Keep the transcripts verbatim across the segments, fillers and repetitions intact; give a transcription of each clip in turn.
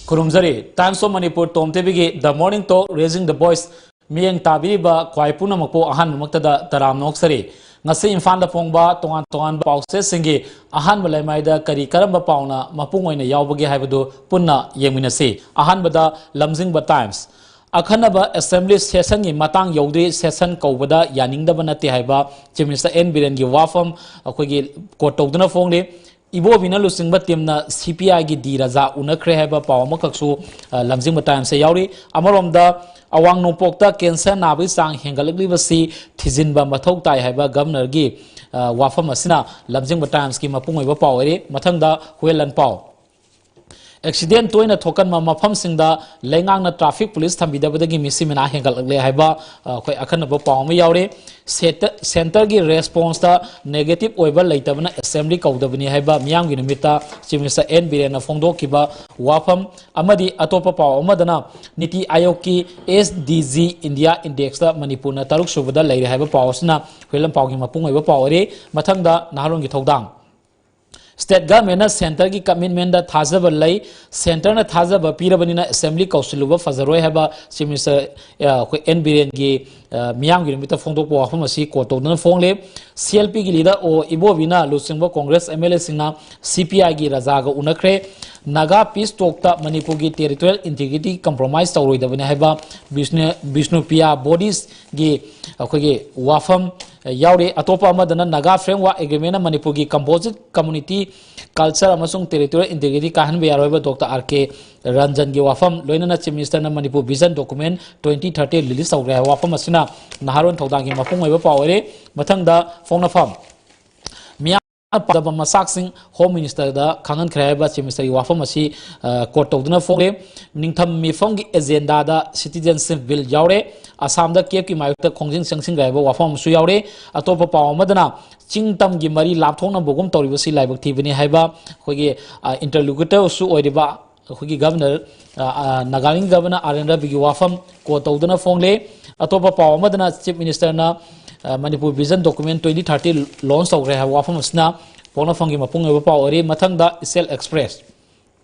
ꯈꯨꯔꯨꯝꯖꯔꯤ꯫ Times of Manipur Tom ꯇꯤꯚꯤꯒꯤ The Morning Talk, Raising the Voice ꯃꯤꯠꯌꯦꯡ ꯇꯥꯕꯤꯔꯤꯕ ꯈ꯭ꯋꯥꯏ ꯄꯨꯝꯅꯃꯛꯄꯨ ꯑꯍꯥꯟꯕꯃꯛꯇꯗ ꯇꯔꯥꯝꯅ ꯑꯣꯛꯆꯔꯤ꯫ ꯉꯁꯤ ꯏꯝꯐꯥꯜꯗ ꯐꯣꯡꯕ ꯇꯣꯉꯥꯟ ꯇꯣꯉꯥꯟꯕ ꯄꯥꯎꯆꯦꯁꯤꯡꯒꯤ ꯑꯍꯥꯟꯕ ꯂꯩꯃꯥꯏꯗ ꯀꯔꯤ ꯀꯔꯝꯕ ꯄꯥꯎꯅ ꯃꯄꯨꯡ ꯑꯣꯏꯅ ꯌꯥꯎꯕꯒꯦ ꯍꯥꯏꯕꯗꯨ ꯄꯨꯟꯅ ꯌꯦꯡꯃꯤꯟꯅꯁꯤ꯫ ꯑꯍꯥꯟꯕꯗ ꯂꯝꯖꯤꯡꯕ ꯇꯥꯏꯝꯁ꯫ ꯑꯈꯟꯅꯕ ꯑꯦꯁꯦꯝꯕ꯭ꯂꯤ ꯁꯦꯁꯟꯒꯤ ꯃꯇꯥꯡ ꯌꯧꯗ꯭ꯔꯤ, ꯁꯦꯁꯟ ꯀꯧꯕꯗ ꯌꯥꯅꯤꯡꯗꯕ ꯅꯠꯇꯦ ꯍꯥꯏꯕ ꯆꯤꯐ ꯃꯤꯅꯤꯁꯇꯔ ꯑꯦꯟ ꯕꯤꯔꯦꯟꯒꯤ ꯋꯥꯐꯝ ꯑꯩꯈꯣꯏꯒꯤ ꯀꯣꯠ ꯇꯧꯗꯨꯅ ꯐꯣꯡꯂꯤ꯫ ꯏꯕꯣꯕꯤꯅ ꯂꯨꯆꯤꯡꯕ ꯇꯤꯝꯅ ꯁꯤ ꯄꯤ ꯑꯥꯏꯒꯤ ꯗꯤ ꯔꯥꯖꯥ ꯎꯅꯈ꯭ꯔꯦ ꯍꯥꯏꯕ ꯄꯥꯎ ꯑꯃꯈꯛꯁꯨ, ꯑ, ꯂꯝꯖꯤꯡꯕ ꯇꯥꯏꯝꯁꯇ ꯌꯥꯎꯔꯤ꯫ ꯑꯃꯔꯣꯝꯗ, ꯑꯋꯥꯡ ꯅꯣꯡꯄꯣꯛꯇ ꯀꯦꯟꯁꯔ ꯅꯥꯕꯒꯤ ꯆꯥꯡ ꯍꯦꯟꯒꯠꯂꯛꯂꯤꯕꯁꯤ ꯊꯤꯖꯤꯟꯕ ꯃꯊꯧ ꯇꯥꯏ ꯍꯥꯏꯕ ꯒꯚꯔꯅꯔꯒꯤ, ꯑ, ꯋꯥꯐꯝ ꯑꯁꯤꯅ ꯂꯝꯖꯤꯡꯕ ꯇꯥꯏꯝꯁꯀꯤ ꯃꯄꯨꯡ ꯑꯣꯏꯕ ꯄꯥꯎ ꯑꯣꯏꯔꯤ꯫ ꯃꯊꯪꯗ ꯍꯨꯌꯦꯟꯂꯟ ꯄꯥꯎ꯫ ꯑꯦꯛꯁꯤꯗꯦꯟ ꯇꯣꯏꯅ ꯊꯣꯛꯀꯟꯕ ꯃꯐꯝꯁꯤꯡꯗ ꯂꯩꯉꯥꯛꯅ ꯇ꯭ꯔꯥꯐꯤꯛ ꯄꯨꯂꯤꯁ ꯊꯝꯕꯤꯗꯕꯗꯒꯤ ꯃꯤꯁꯤ ꯃꯤꯅꯥ ꯍꯦꯟꯒꯠꯂꯛꯂꯦ ꯍꯥꯏꯕ, ꯑ, ꯑꯩꯈꯣꯏ ꯑꯈꯟꯅꯕ ꯄꯥꯎ ꯑꯃ ꯌꯥꯎꯔꯤ꯫ ꯁꯦꯠꯇ-, ꯁꯦꯟꯇꯔꯒꯤ ꯔꯦꯁꯄꯣꯟꯁꯇ ꯅꯦꯒꯦꯇꯤꯚ ꯑꯣꯏꯕ ꯂꯩꯇꯕꯅ ꯑꯦꯁꯦꯝꯕ꯭ꯂꯤ ꯀꯧꯗꯕꯅꯤ ꯍꯥꯏꯕ ꯃꯤꯌꯥꯝꯒꯤ ꯅꯨꯃꯤꯠꯇ ꯆꯤꯐ ꯃꯤꯅꯤꯁꯇꯔ ꯑꯦꯟ ꯕꯤꯔꯦꯟꯅ ꯐꯣꯡꯗꯣꯛꯈꯤꯕ ꯋꯥꯐꯝ꯫ ꯑꯃꯗꯤ ꯑꯇꯣꯞꯄ ꯄꯥꯎ ꯑꯃꯗꯅ ꯅꯤꯇꯤ ꯑꯥꯌꯣꯒꯀꯤ ꯑꯦꯁ ꯗꯤ ꯖꯤ ꯏꯟꯗꯤꯌꯥ ꯏꯟꯗꯦꯛꯁꯇ ꯃꯅꯤꯄꯨꯔꯅ ꯇꯔꯨꯛ ꯁꯨꯕꯗ ꯂꯩꯔꯦ ꯍꯥꯏꯕ ꯄꯥꯎ ꯑꯁꯤꯅ ꯍꯨꯌꯦꯟꯂꯟ ꯄꯥꯎꯒꯤ ꯃꯄꯨꯡ ꯑꯣꯏꯕ ꯄꯥꯎ ꯑꯣꯏꯔꯤ꯫ ꯃꯊꯪꯗ ꯅꯍꯥꯔꯣꯜꯒꯤ ꯊꯧꯗꯥꯡ꯫ ꯁ꯭ꯇꯦꯠ ꯒꯚꯔꯟꯃꯦꯟꯠꯅ ꯁꯦꯟꯇꯔꯒꯤ ꯀꯃꯤꯠꯃꯦꯟꯗ ꯊꯥꯖꯕ ꯂꯩ, ꯁꯦꯟꯇꯔꯅ ꯊꯥꯖꯕ ꯄꯤꯔꯕꯅꯤꯅ ꯑꯦꯁꯦꯝꯕ꯭ꯂꯤ ꯀꯧꯁꯤꯜꯂꯨꯕ ꯐꯖꯔꯣꯏ ꯍꯥꯏꯕ ꯆꯤꯐ ꯃꯤꯅꯤꯁꯇꯔ, ꯑ, ꯑꯩꯈꯣꯏ ꯑꯦꯟ ꯕꯤꯔꯦꯟꯒꯤ, ꯑ, ꯃꯤꯌꯥꯝꯒꯤ ꯅꯨꯃꯤꯠꯇ ꯐꯣꯡꯗꯣꯛꯄ ꯋꯥꯐꯝ ꯑꯁꯤ ꯀꯣꯠ ꯇꯧꯗꯨꯅ ꯐꯣꯡꯂꯤ꯫ ꯁꯤ ꯑꯦꯜ ꯄꯤꯒꯤ ꯂꯤꯗꯔ ꯑꯣ ꯏꯕꯣꯕꯤꯅ ꯂꯨꯆꯤꯡꯕ ꯀꯣꯡꯒ꯭ꯔꯦꯁ ꯑꯦꯝ ꯑꯦꯜ ꯑꯦꯁꯤꯡꯅ ꯁꯤ ꯄꯤ ꯑꯥꯏꯒꯤ ꯔꯥꯖꯥꯒ ꯎꯅꯈ꯭ꯔꯦ꯫ ꯅꯥꯒꯥ ꯄꯤꯁ ꯇꯣꯛꯇ ꯃꯅꯤꯄꯨꯔꯒꯤ ꯇꯦꯔꯤꯇꯣꯔꯤꯌꯦꯜ ꯏꯟꯇꯤꯒ꯭ꯔꯤꯇꯤ ꯀꯝꯄ꯭ꯔꯣꯃꯥꯏꯁ ꯇꯧꯔꯣꯏꯗꯕꯅꯤ ꯍꯥꯏꯕ ꯕꯤꯁꯅꯨ-, ꯕꯤꯁꯅꯨꯄ꯭ꯔꯤꯌꯥ ꯕꯣꯗꯤꯁꯀꯤ ꯑꯩꯈꯣꯏꯒꯤ ꯋꯥꯐꯝ ꯌꯥꯎꯔꯤ꯫ ꯑꯇꯣꯞꯄ ꯑꯃꯗꯅ ꯅꯥꯒꯥ ꯐ꯭ꯔꯦꯝꯋꯥꯔꯛ ꯑꯦꯒ꯭ꯔꯤꯃꯦꯟꯅ ꯃꯅꯤꯄꯨꯔꯒꯤ ꯀꯝꯄꯣꯖꯤꯠ ꯀꯝꯃꯨꯅꯤꯇꯤ, ꯀꯜꯆꯔ ꯑꯃꯁꯨꯡ ꯇꯦꯔꯤꯇꯣꯔꯤꯌꯦꯜ ꯏꯟꯇꯤꯒ꯭ꯔꯤꯇꯤ ꯀꯥꯏꯍꯟꯕ ꯌꯥꯔꯣꯏ ꯍꯥꯏꯕ ꯗꯣꯛꯇꯔ ꯑꯥꯔ ꯀꯦ ꯔꯟꯖꯟꯒꯤ ꯋꯥꯐꯝ, ꯂꯣꯏꯅꯅ ꯆꯤꯐ ꯃꯤꯅꯤꯁꯇꯔꯅ Manipur vision document twenty thirty release ꯇꯧꯈ꯭ꯔꯦ ꯍꯥꯏꯕ ꯋꯥꯐꯝ ꯑꯁꯤꯅ ꯅꯍꯥꯔꯣꯜ ꯊꯧꯗꯥꯡꯒꯤ ꯃꯄꯨꯡ ꯑꯣꯏꯕ ꯄꯥꯎ ꯑꯣꯏꯔꯦ꯫ ꯃꯊꯪꯗ ꯐꯣꯡꯅꯐꯝ꯫ ꯃꯤꯌꯥꯝꯅ ꯄꯥꯝꯖꯕ ꯃꯆꯥꯛꯁꯤꯡ ꯍꯣꯝ ꯃꯤꯅꯤꯁꯇꯔꯗ ꯈꯪꯍꯟꯈ꯭ꯔꯦ ꯍꯥꯏꯕ ꯆꯤꯐ ꯃꯤꯅꯤꯁꯇꯔꯒꯤ ꯋꯥꯐꯝ ꯑꯁꯤ, ꯑ, ꯀꯣꯠ ꯇꯧꯗꯨꯅ ꯐꯣꯡꯂꯦ꯫ ꯅꯤꯡꯊꯝ ꯃꯤꯐꯝꯒꯤ ꯑꯦꯖꯦꯟꯗꯥꯗ ꯁꯤꯇꯤꯖꯦꯟꯁꯤꯞ ꯕꯤꯜ ꯌꯥꯎꯔꯦ꯫ ꯑꯁꯥꯝꯗ ꯀꯦꯞꯀꯤ ꯃꯥꯌꯣꯛꯇ ꯈꯣꯡꯖꯪ ꯆꯪꯁꯤꯟꯈ꯭ꯔꯦ ꯍꯥꯏꯕ ꯋꯥꯐꯝ ꯑꯃꯁꯨ ꯌꯥꯎꯔꯦ꯫ ꯑꯇꯣꯞꯄ ꯄꯥꯎ ꯑꯃꯗꯅ ꯆꯤꯡ ꯇꯝꯒꯤ ꯃꯔꯤ ꯂꯥꯞꯊꯣꯛꯅꯕꯒꯨꯝ ꯇꯧꯔꯤꯕꯁꯤ ꯂꯥꯏꯕꯛ ꯊꯤꯕꯅꯤ ꯍꯥꯏꯕ ꯑꯩꯈꯣꯏꯒꯤ, ꯑ, ꯏꯟꯇꯔꯂꯣꯀ꯭ꯌꯨꯇꯔꯁꯨ ꯑꯣꯏꯔꯤꯕ ꯑꯩꯈꯣꯏꯒꯤ ꯒꯕꯅꯔ, ꯑ, ꯑ, ꯅꯥꯒꯥꯂꯦꯟꯒꯤ ꯒꯕꯅꯔ ꯑꯥꯔ ꯑꯦꯟ ꯔꯕꯤꯒꯤ ꯋꯥꯐꯝ ꯀꯣꯠ ꯇꯧꯗꯨꯅ ꯐꯣꯡꯂꯦ꯫ ꯑꯇꯣꯞꯄ ꯄꯥꯎ ꯑꯃꯗꯅ ꯆꯤꯐ ꯃꯤꯅꯤꯁꯇꯔꯅ, ꯑ, Manipur vision document twenty thirty launch ꯇꯧꯈ꯭ꯔꯦ ꯍꯥꯏꯕ ꯋꯥꯐꯝ ꯑꯁꯤꯅ ꯄꯣꯛꯅꯐꯝꯒꯤ ꯃꯄꯨꯡ ꯑꯣꯏꯕ ꯄꯥꯎ ꯑꯣꯏꯔꯤ꯫ ꯃꯊꯪꯗ ꯏꯆꯦꯜ ꯑꯦꯛꯁꯄ꯭ꯔꯦꯁ꯫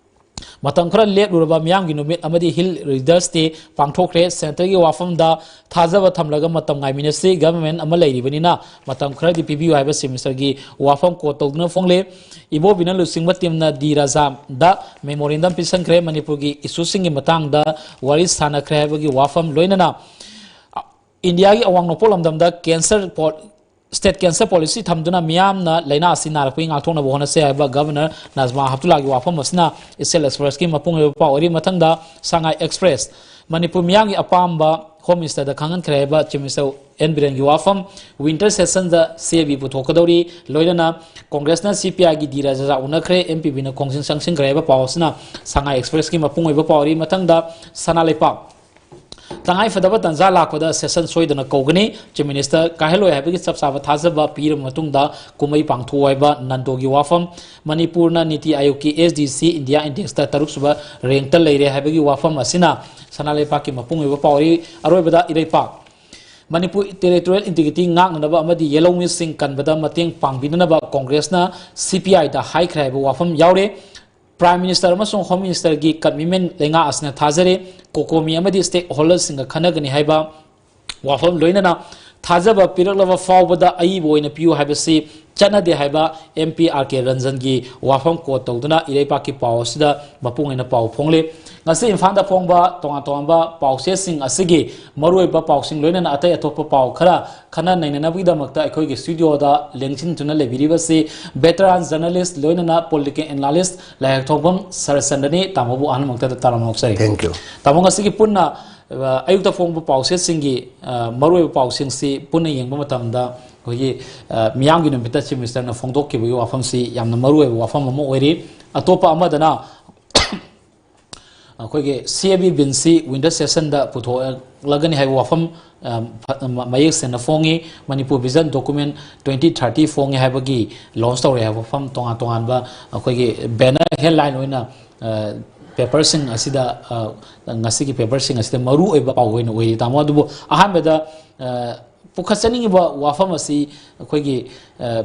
ꯃꯇꯝ ꯈꯔ ꯂꯦꯞꯂꯨꯔꯕ ꯃꯤꯌꯥꯝꯒꯤ ꯅꯨꯃꯤꯠ ꯑꯃꯗꯤ ꯍꯤꯜ ꯔꯤꯗꯔꯁ ꯗꯦ ꯄꯥꯡꯊꯣꯛꯈ꯭ꯔꯦ꯫ ꯁꯦꯟꯇꯔꯒꯤ ꯋꯥꯐꯝꯗ ꯊꯥꯖꯕ ꯊꯝꯂꯒ ꯃꯇꯝ ꯉꯥꯏꯃꯤꯟꯅꯁꯤ꯫ ꯒꯚꯔꯟꯃꯦꯟ ꯑꯃ ꯂꯩꯔꯤꯕꯅꯤꯅ ꯃꯇꯝ ꯈꯔꯗꯤ ꯄꯤꯕꯤꯌꯨ ꯍꯥꯏꯕ ꯆꯤꯐ ꯃꯤꯅꯤꯁꯇꯔꯒꯤ ꯋꯥꯐꯝ ꯀꯣꯠ ꯇꯧꯗꯨꯅ ꯐꯣꯡꯂꯦ꯫ ꯏꯕꯣꯕꯤꯅ ꯂꯨꯆꯤꯡꯕ ꯇꯤꯝꯅ ꯗꯤ ꯔꯥꯖꯥꯗ ꯃꯦꯃꯣꯔꯦꯟꯗꯝ ꯄꯤꯁꯤꯟꯈ꯭ꯔꯦ꯫ ꯃꯅꯤꯄꯨꯔꯒꯤ ꯏꯁꯨꯁꯤꯡꯒꯤ ꯃꯇꯥꯡꯗ ꯋꯥꯔꯤ ꯁꯥꯟꯅꯈ꯭ꯔꯦ ꯍꯥꯏꯕꯒꯤ ꯋꯥꯐꯝ, ꯂꯣꯏꯅꯅ ꯏꯟꯗꯤꯌꯥꯒꯤ ꯑꯋꯥꯡ ꯅꯣꯡꯄꯣꯛ ꯂꯝꯗꯝꯗ ꯀꯦꯟꯁꯔ ꯄꯣ-, ꯁ꯭ꯇꯦꯠ ꯀꯦꯟꯁꯔ ꯄꯣꯂꯤꯁꯤ ꯊꯝꯗꯨꯅ ꯃꯤꯌꯥꯝꯅ ꯂꯥꯏꯅꯥ ꯑꯁꯤ ꯅꯥꯔꯛꯄꯒꯤ ꯉꯥꯛꯊꯣꯛꯅꯕ ꯍꯣꯠꯅꯁꯦ ꯍꯥꯏꯕ ꯒꯚꯔꯅꯔ ꯅꯖꯃꯥ ꯍꯦꯞꯇꯨꯜꯂꯥꯒꯤ ꯋꯥꯐꯝ ꯑꯁꯤꯅ ꯏꯆꯦꯜ ꯑꯦꯛꯁꯄ꯭ꯔꯦꯁꯀꯤ ꯃꯄꯨꯡ ꯑꯣꯏꯕ ꯄꯥꯎ ꯑꯣꯏꯔꯤ꯫ ꯃꯊꯪꯗ ꯁꯉꯥꯏ ꯑꯦꯛꯁꯄ꯭ꯔꯦꯁ꯫ ꯃꯅꯤꯄꯨꯔ ꯃꯤꯌꯥꯝꯒꯤ ꯑꯄꯥꯝꯕ ꯍꯣꯝ ꯃꯤꯅꯤꯁꯇꯔꯗ ꯈꯪꯍꯟꯈ꯭ꯔꯦ ꯍꯥꯏꯕ ꯆꯤꯐ ꯃꯤꯅꯤꯁꯇꯔ ꯑꯦꯟ ꯕꯤꯔꯦꯟꯒꯤ ꯋꯥꯐꯝ꯫ ꯋꯤꯟꯇꯔ ꯁꯦꯁꯟꯗ ꯁꯤ ꯑꯦ ꯕꯤ ꯄꯨꯊꯣꯛꯀꯗꯧꯔꯤ꯫ ꯂꯣꯏꯅꯅ ꯀꯣꯡꯒ꯭ꯔꯦꯁꯅ ꯁꯤ ꯄꯤ ꯑꯥꯏꯒꯤ ꯗꯤ ꯔꯥꯖꯥ ꯎꯅꯈ꯭ꯔꯦ, ꯑꯦꯝ ꯄꯤ ꯕꯤꯅ ꯈꯣꯡꯖꯪ ꯆꯪꯁꯤꯟꯈ꯭ꯔꯦ ꯍꯥꯏꯕ ꯄꯥꯎ ꯑꯁꯤꯅ ꯁꯉꯥꯏ ꯑꯦꯛꯁꯄ꯭ꯔꯦꯁꯀꯤ ꯃꯄꯨꯡ ꯑꯣꯏꯕ ꯄꯥꯎ ꯑꯣꯏꯔꯤ꯫ ꯃꯊꯪꯗ ꯁꯅꯥ ꯂꯩꯄꯥꯛ꯫ ꯇꯉꯥꯏ ꯐꯗꯕ ꯇꯥꯟꯖꯥ ꯂꯥꯛꯄꯗ ꯁꯦꯁꯟ ꯁꯣꯏꯗꯅ ꯀꯧꯒꯅꯤ꯫ ꯆꯤꯐ ꯃꯤꯅꯤꯁꯇꯔ ꯀꯥꯏꯍꯜꯂꯣꯏ ꯍꯥꯏꯕꯒꯤ ꯆꯞ ꯆꯥꯕ ꯊꯥꯖꯕ ꯄꯤꯔꯕ ꯃꯇꯨꯡꯗ ꯀꯨꯝꯍꯩ ꯄꯥꯡꯊꯣꯛꯎ ꯍꯥꯏꯕ ꯅꯟꯗꯣꯒꯤ ꯋꯥꯐꯝ꯫ ꯃꯅꯤꯄꯨꯔꯅ ꯅꯤꯇꯤ ꯑꯥꯌꯣꯒꯀꯤ ꯑꯦꯁ ꯗꯤ ꯁꯤ ꯏꯟꯗꯤꯌꯥ ꯏꯟꯗꯦꯛꯁꯇ ꯇꯔꯨꯛ ꯁꯨꯕ ꯔꯦꯡꯛꯇ ꯂꯩꯔꯦ ꯍꯥꯏꯕꯒꯤ ꯋꯥꯐꯝ ꯑꯁꯤꯅ ꯁꯅꯥ ꯂꯩꯄꯥꯛꯀꯤ ꯃꯄꯨꯡ ꯑꯣꯏꯕ ꯄꯥꯎꯔꯤ꯫ ꯑꯔꯣꯏꯕꯗ ꯏꯔꯩꯄꯥꯛ꯫ ꯃꯅꯤꯄꯨꯔ ꯇꯦꯔꯤꯇꯣꯔꯤꯌꯦꯜ ꯏꯟꯇꯤꯒ꯭ꯔꯤꯇꯤ ꯉꯥꯛꯅꯅꯕ ꯑꯃꯗꯤ ꯌꯦꯜꯍꯧꯃꯤꯁꯤꯡ ꯀꯟꯕꯗ ꯃꯇꯦꯡ ꯄꯥꯡꯕꯤꯅꯅꯕ ꯀꯣꯡꯒ꯭ꯔꯦꯁꯅ ꯁꯤ ꯄꯤ ꯑꯥꯏꯗ ꯍꯥꯏꯈ꯭ꯔꯦ ꯍꯥꯏꯕ ꯋꯥꯐꯝ ꯌꯥꯎꯔꯤ꯫ ꯄ꯭ꯔꯥꯏꯝ ꯃꯤꯅꯤꯁꯇꯔ ꯑꯃꯁꯨꯡ ꯍꯣꯝ ꯃꯤꯅꯤꯁꯇꯔꯒꯤ ꯀꯃꯤꯠꯃꯦꯟ ꯂꯩꯉꯥꯛ ꯑꯁꯤꯅ ꯊꯥꯖꯔꯤ꯫ ꯀꯣꯀꯣꯃꯤ ꯑꯃꯗꯤ ꯁ꯭ꯇꯦꯛ ꯍꯣꯜꯗꯔꯁꯤꯡꯒ ꯈꯟꯅꯒꯅꯤ ꯍꯥꯏꯕ ꯋꯥꯐꯝ, ꯂꯣꯏꯅꯅ ꯊꯥꯖꯕ ꯄꯤꯔꯛꯂꯕ ꯐꯥꯎꯕꯗ ꯑꯏꯕ ꯑꯣꯏꯅ ꯄꯤꯌꯨ ꯍꯥꯏꯕꯁꯤ ꯆꯠꯅꯗꯦ ꯍꯥꯏꯕ ꯑꯦꯝ ꯄꯤ ꯑꯥꯔ ꯀꯦ ꯔꯟꯖꯟꯒꯤ ꯋꯥꯐꯝ ꯀꯣꯠ ꯇꯧꯗꯨꯅ ꯏꯔꯩꯄꯥꯛꯀꯤ ꯄꯥꯎ ꯑꯁꯤꯗ ꯃꯄꯨꯡ ꯑꯣꯏꯅ ꯄꯥꯎ ꯐꯣꯡꯂꯤ꯫ ꯉꯁꯤ ꯏꯝꯐꯥꯜꯗ ꯐꯣꯡꯕ ꯇꯣꯉꯥꯟ ꯇꯣꯉꯥꯟꯕ ꯄꯥꯎꯆꯦꯁꯤꯡ ꯑꯁꯤꯒꯤ ꯃꯔꯨꯑꯣꯏꯕ ꯄꯥꯎꯁꯤꯡ, ꯂꯣꯏꯅꯅ ꯑꯇꯩ ꯑꯇꯣꯞꯄ ꯄꯥꯎ ꯈꯔ ꯈꯟꯅ ꯅꯩꯅꯅꯕꯒꯤꯗꯃꯛꯇ ꯑꯩꯈꯣꯏꯒꯤ ꯁ꯭ꯇꯨꯗꯤꯑꯣꯗ ꯂꯦꯡꯁꯤꯟꯗꯨꯅ ꯂꯩꯕꯤꯔꯤꯕꯁꯤ ꯕꯦꯇꯔꯥꯟ ꯖꯔꯅꯦꯂꯤꯁ, ꯂꯣꯏꯅꯅ ꯄꯣꯂꯤꯇꯤꯀꯦꯜ ꯑꯦꯅꯥꯂꯤꯁ ꯂꯥꯏꯍꯛꯊꯣꯡꯕꯝ ꯁꯔꯠꯆꯟꯗ꯭ꯔꯅꯤ꯫ ꯇꯥꯃꯣꯕꯨ ꯑꯍꯥꯟꯕ ꯃꯛꯇꯗ ꯇꯔꯥꯝꯅ ꯑꯣꯛꯆꯔꯤ꯫ Thank you. ꯇꯥꯃꯣ, ꯉꯁꯤꯒꯤ ꯄꯨꯟꯅ, ꯑ, ꯑꯌꯨꯛꯇ ꯐꯣꯡꯕ ꯄꯥꯎꯆꯦꯁꯤꯡꯒꯤ, ꯑ, ꯃꯔꯨꯑꯣꯏꯕ ꯄꯥꯎꯁꯤꯡꯁꯤ ꯄꯨꯟꯅ ꯌꯦꯡꯕ ꯃꯇꯝꯗ ꯑꯩꯈꯣꯏꯒꯤ, ꯑ, ꯃꯤꯌꯥꯝꯒꯤ ꯅꯨꯃꯤꯠꯇ ꯆꯤꯐ ꯃꯤꯅꯤꯁꯇꯔꯅ ꯐꯣꯡꯗꯣꯛꯈꯤꯕꯒꯤ ꯋꯥꯐꯝꯁꯤ ꯌꯥꯝꯅ ꯃꯔꯨꯑꯣꯏꯕ ꯋꯥꯐꯝ ꯑꯃ ꯑꯣꯏꯔꯤ꯫ ꯑꯇꯣꯞꯄ ꯑꯃꯗꯅ ꯑꯩꯈꯣꯏꯒꯤ ꯁꯤ ꯑꯦ ꯕꯤ ꯕꯤꯜꯁꯤ ꯋꯤꯟꯇꯔ ꯁꯦꯁꯟꯗ ꯄꯨꯊꯣꯛꯂꯒꯅꯤ ꯍꯥꯏꯕ ꯋꯥꯐꯝ, ꯑ, ꯐ-, ꯃ-, ꯃꯌꯦꯛ ꯁꯦꯡꯅ ꯐꯣꯡꯉꯤ꯫ Manipur vision document twenty thirty ꯐꯣꯡꯉꯤ ꯍꯥꯏꯕꯒꯤ ꯂꯣꯟꯆ ꯇꯧꯔꯦ ꯍꯥꯏꯕ ꯋꯥꯐꯝ ꯇꯣꯉꯥꯟ ꯇꯣꯉꯥꯟꯕ ꯑꯩꯈꯣꯏꯒꯤ ꯕꯦꯅꯔ ꯍꯦꯗꯂꯥꯏꯟ ꯑꯣꯏꯅ, ꯑ, ꯄꯦꯄꯔꯁꯤꯡ ꯑꯁꯤꯗ, ꯑ, ꯉꯁꯤꯒꯤ ꯄꯦꯄꯔꯁꯤꯡ ꯑꯁꯤꯗ ꯃꯔꯨ ꯑꯣꯏꯕ ꯄꯥꯎ ꯑꯣꯏꯅ ꯑꯣꯏꯔꯤ, ꯇꯥꯃꯣ꯫ ꯑꯗꯨꯕꯨ ꯑꯍꯥꯟꯕꯗ, ꯑ, ꯄꯨꯈꯠꯆꯅꯤꯡꯉꯤꯕ ꯋꯥꯐꯝ ꯑꯁꯤ ꯑꯩꯈꯣꯏꯒꯤ, ꯑ,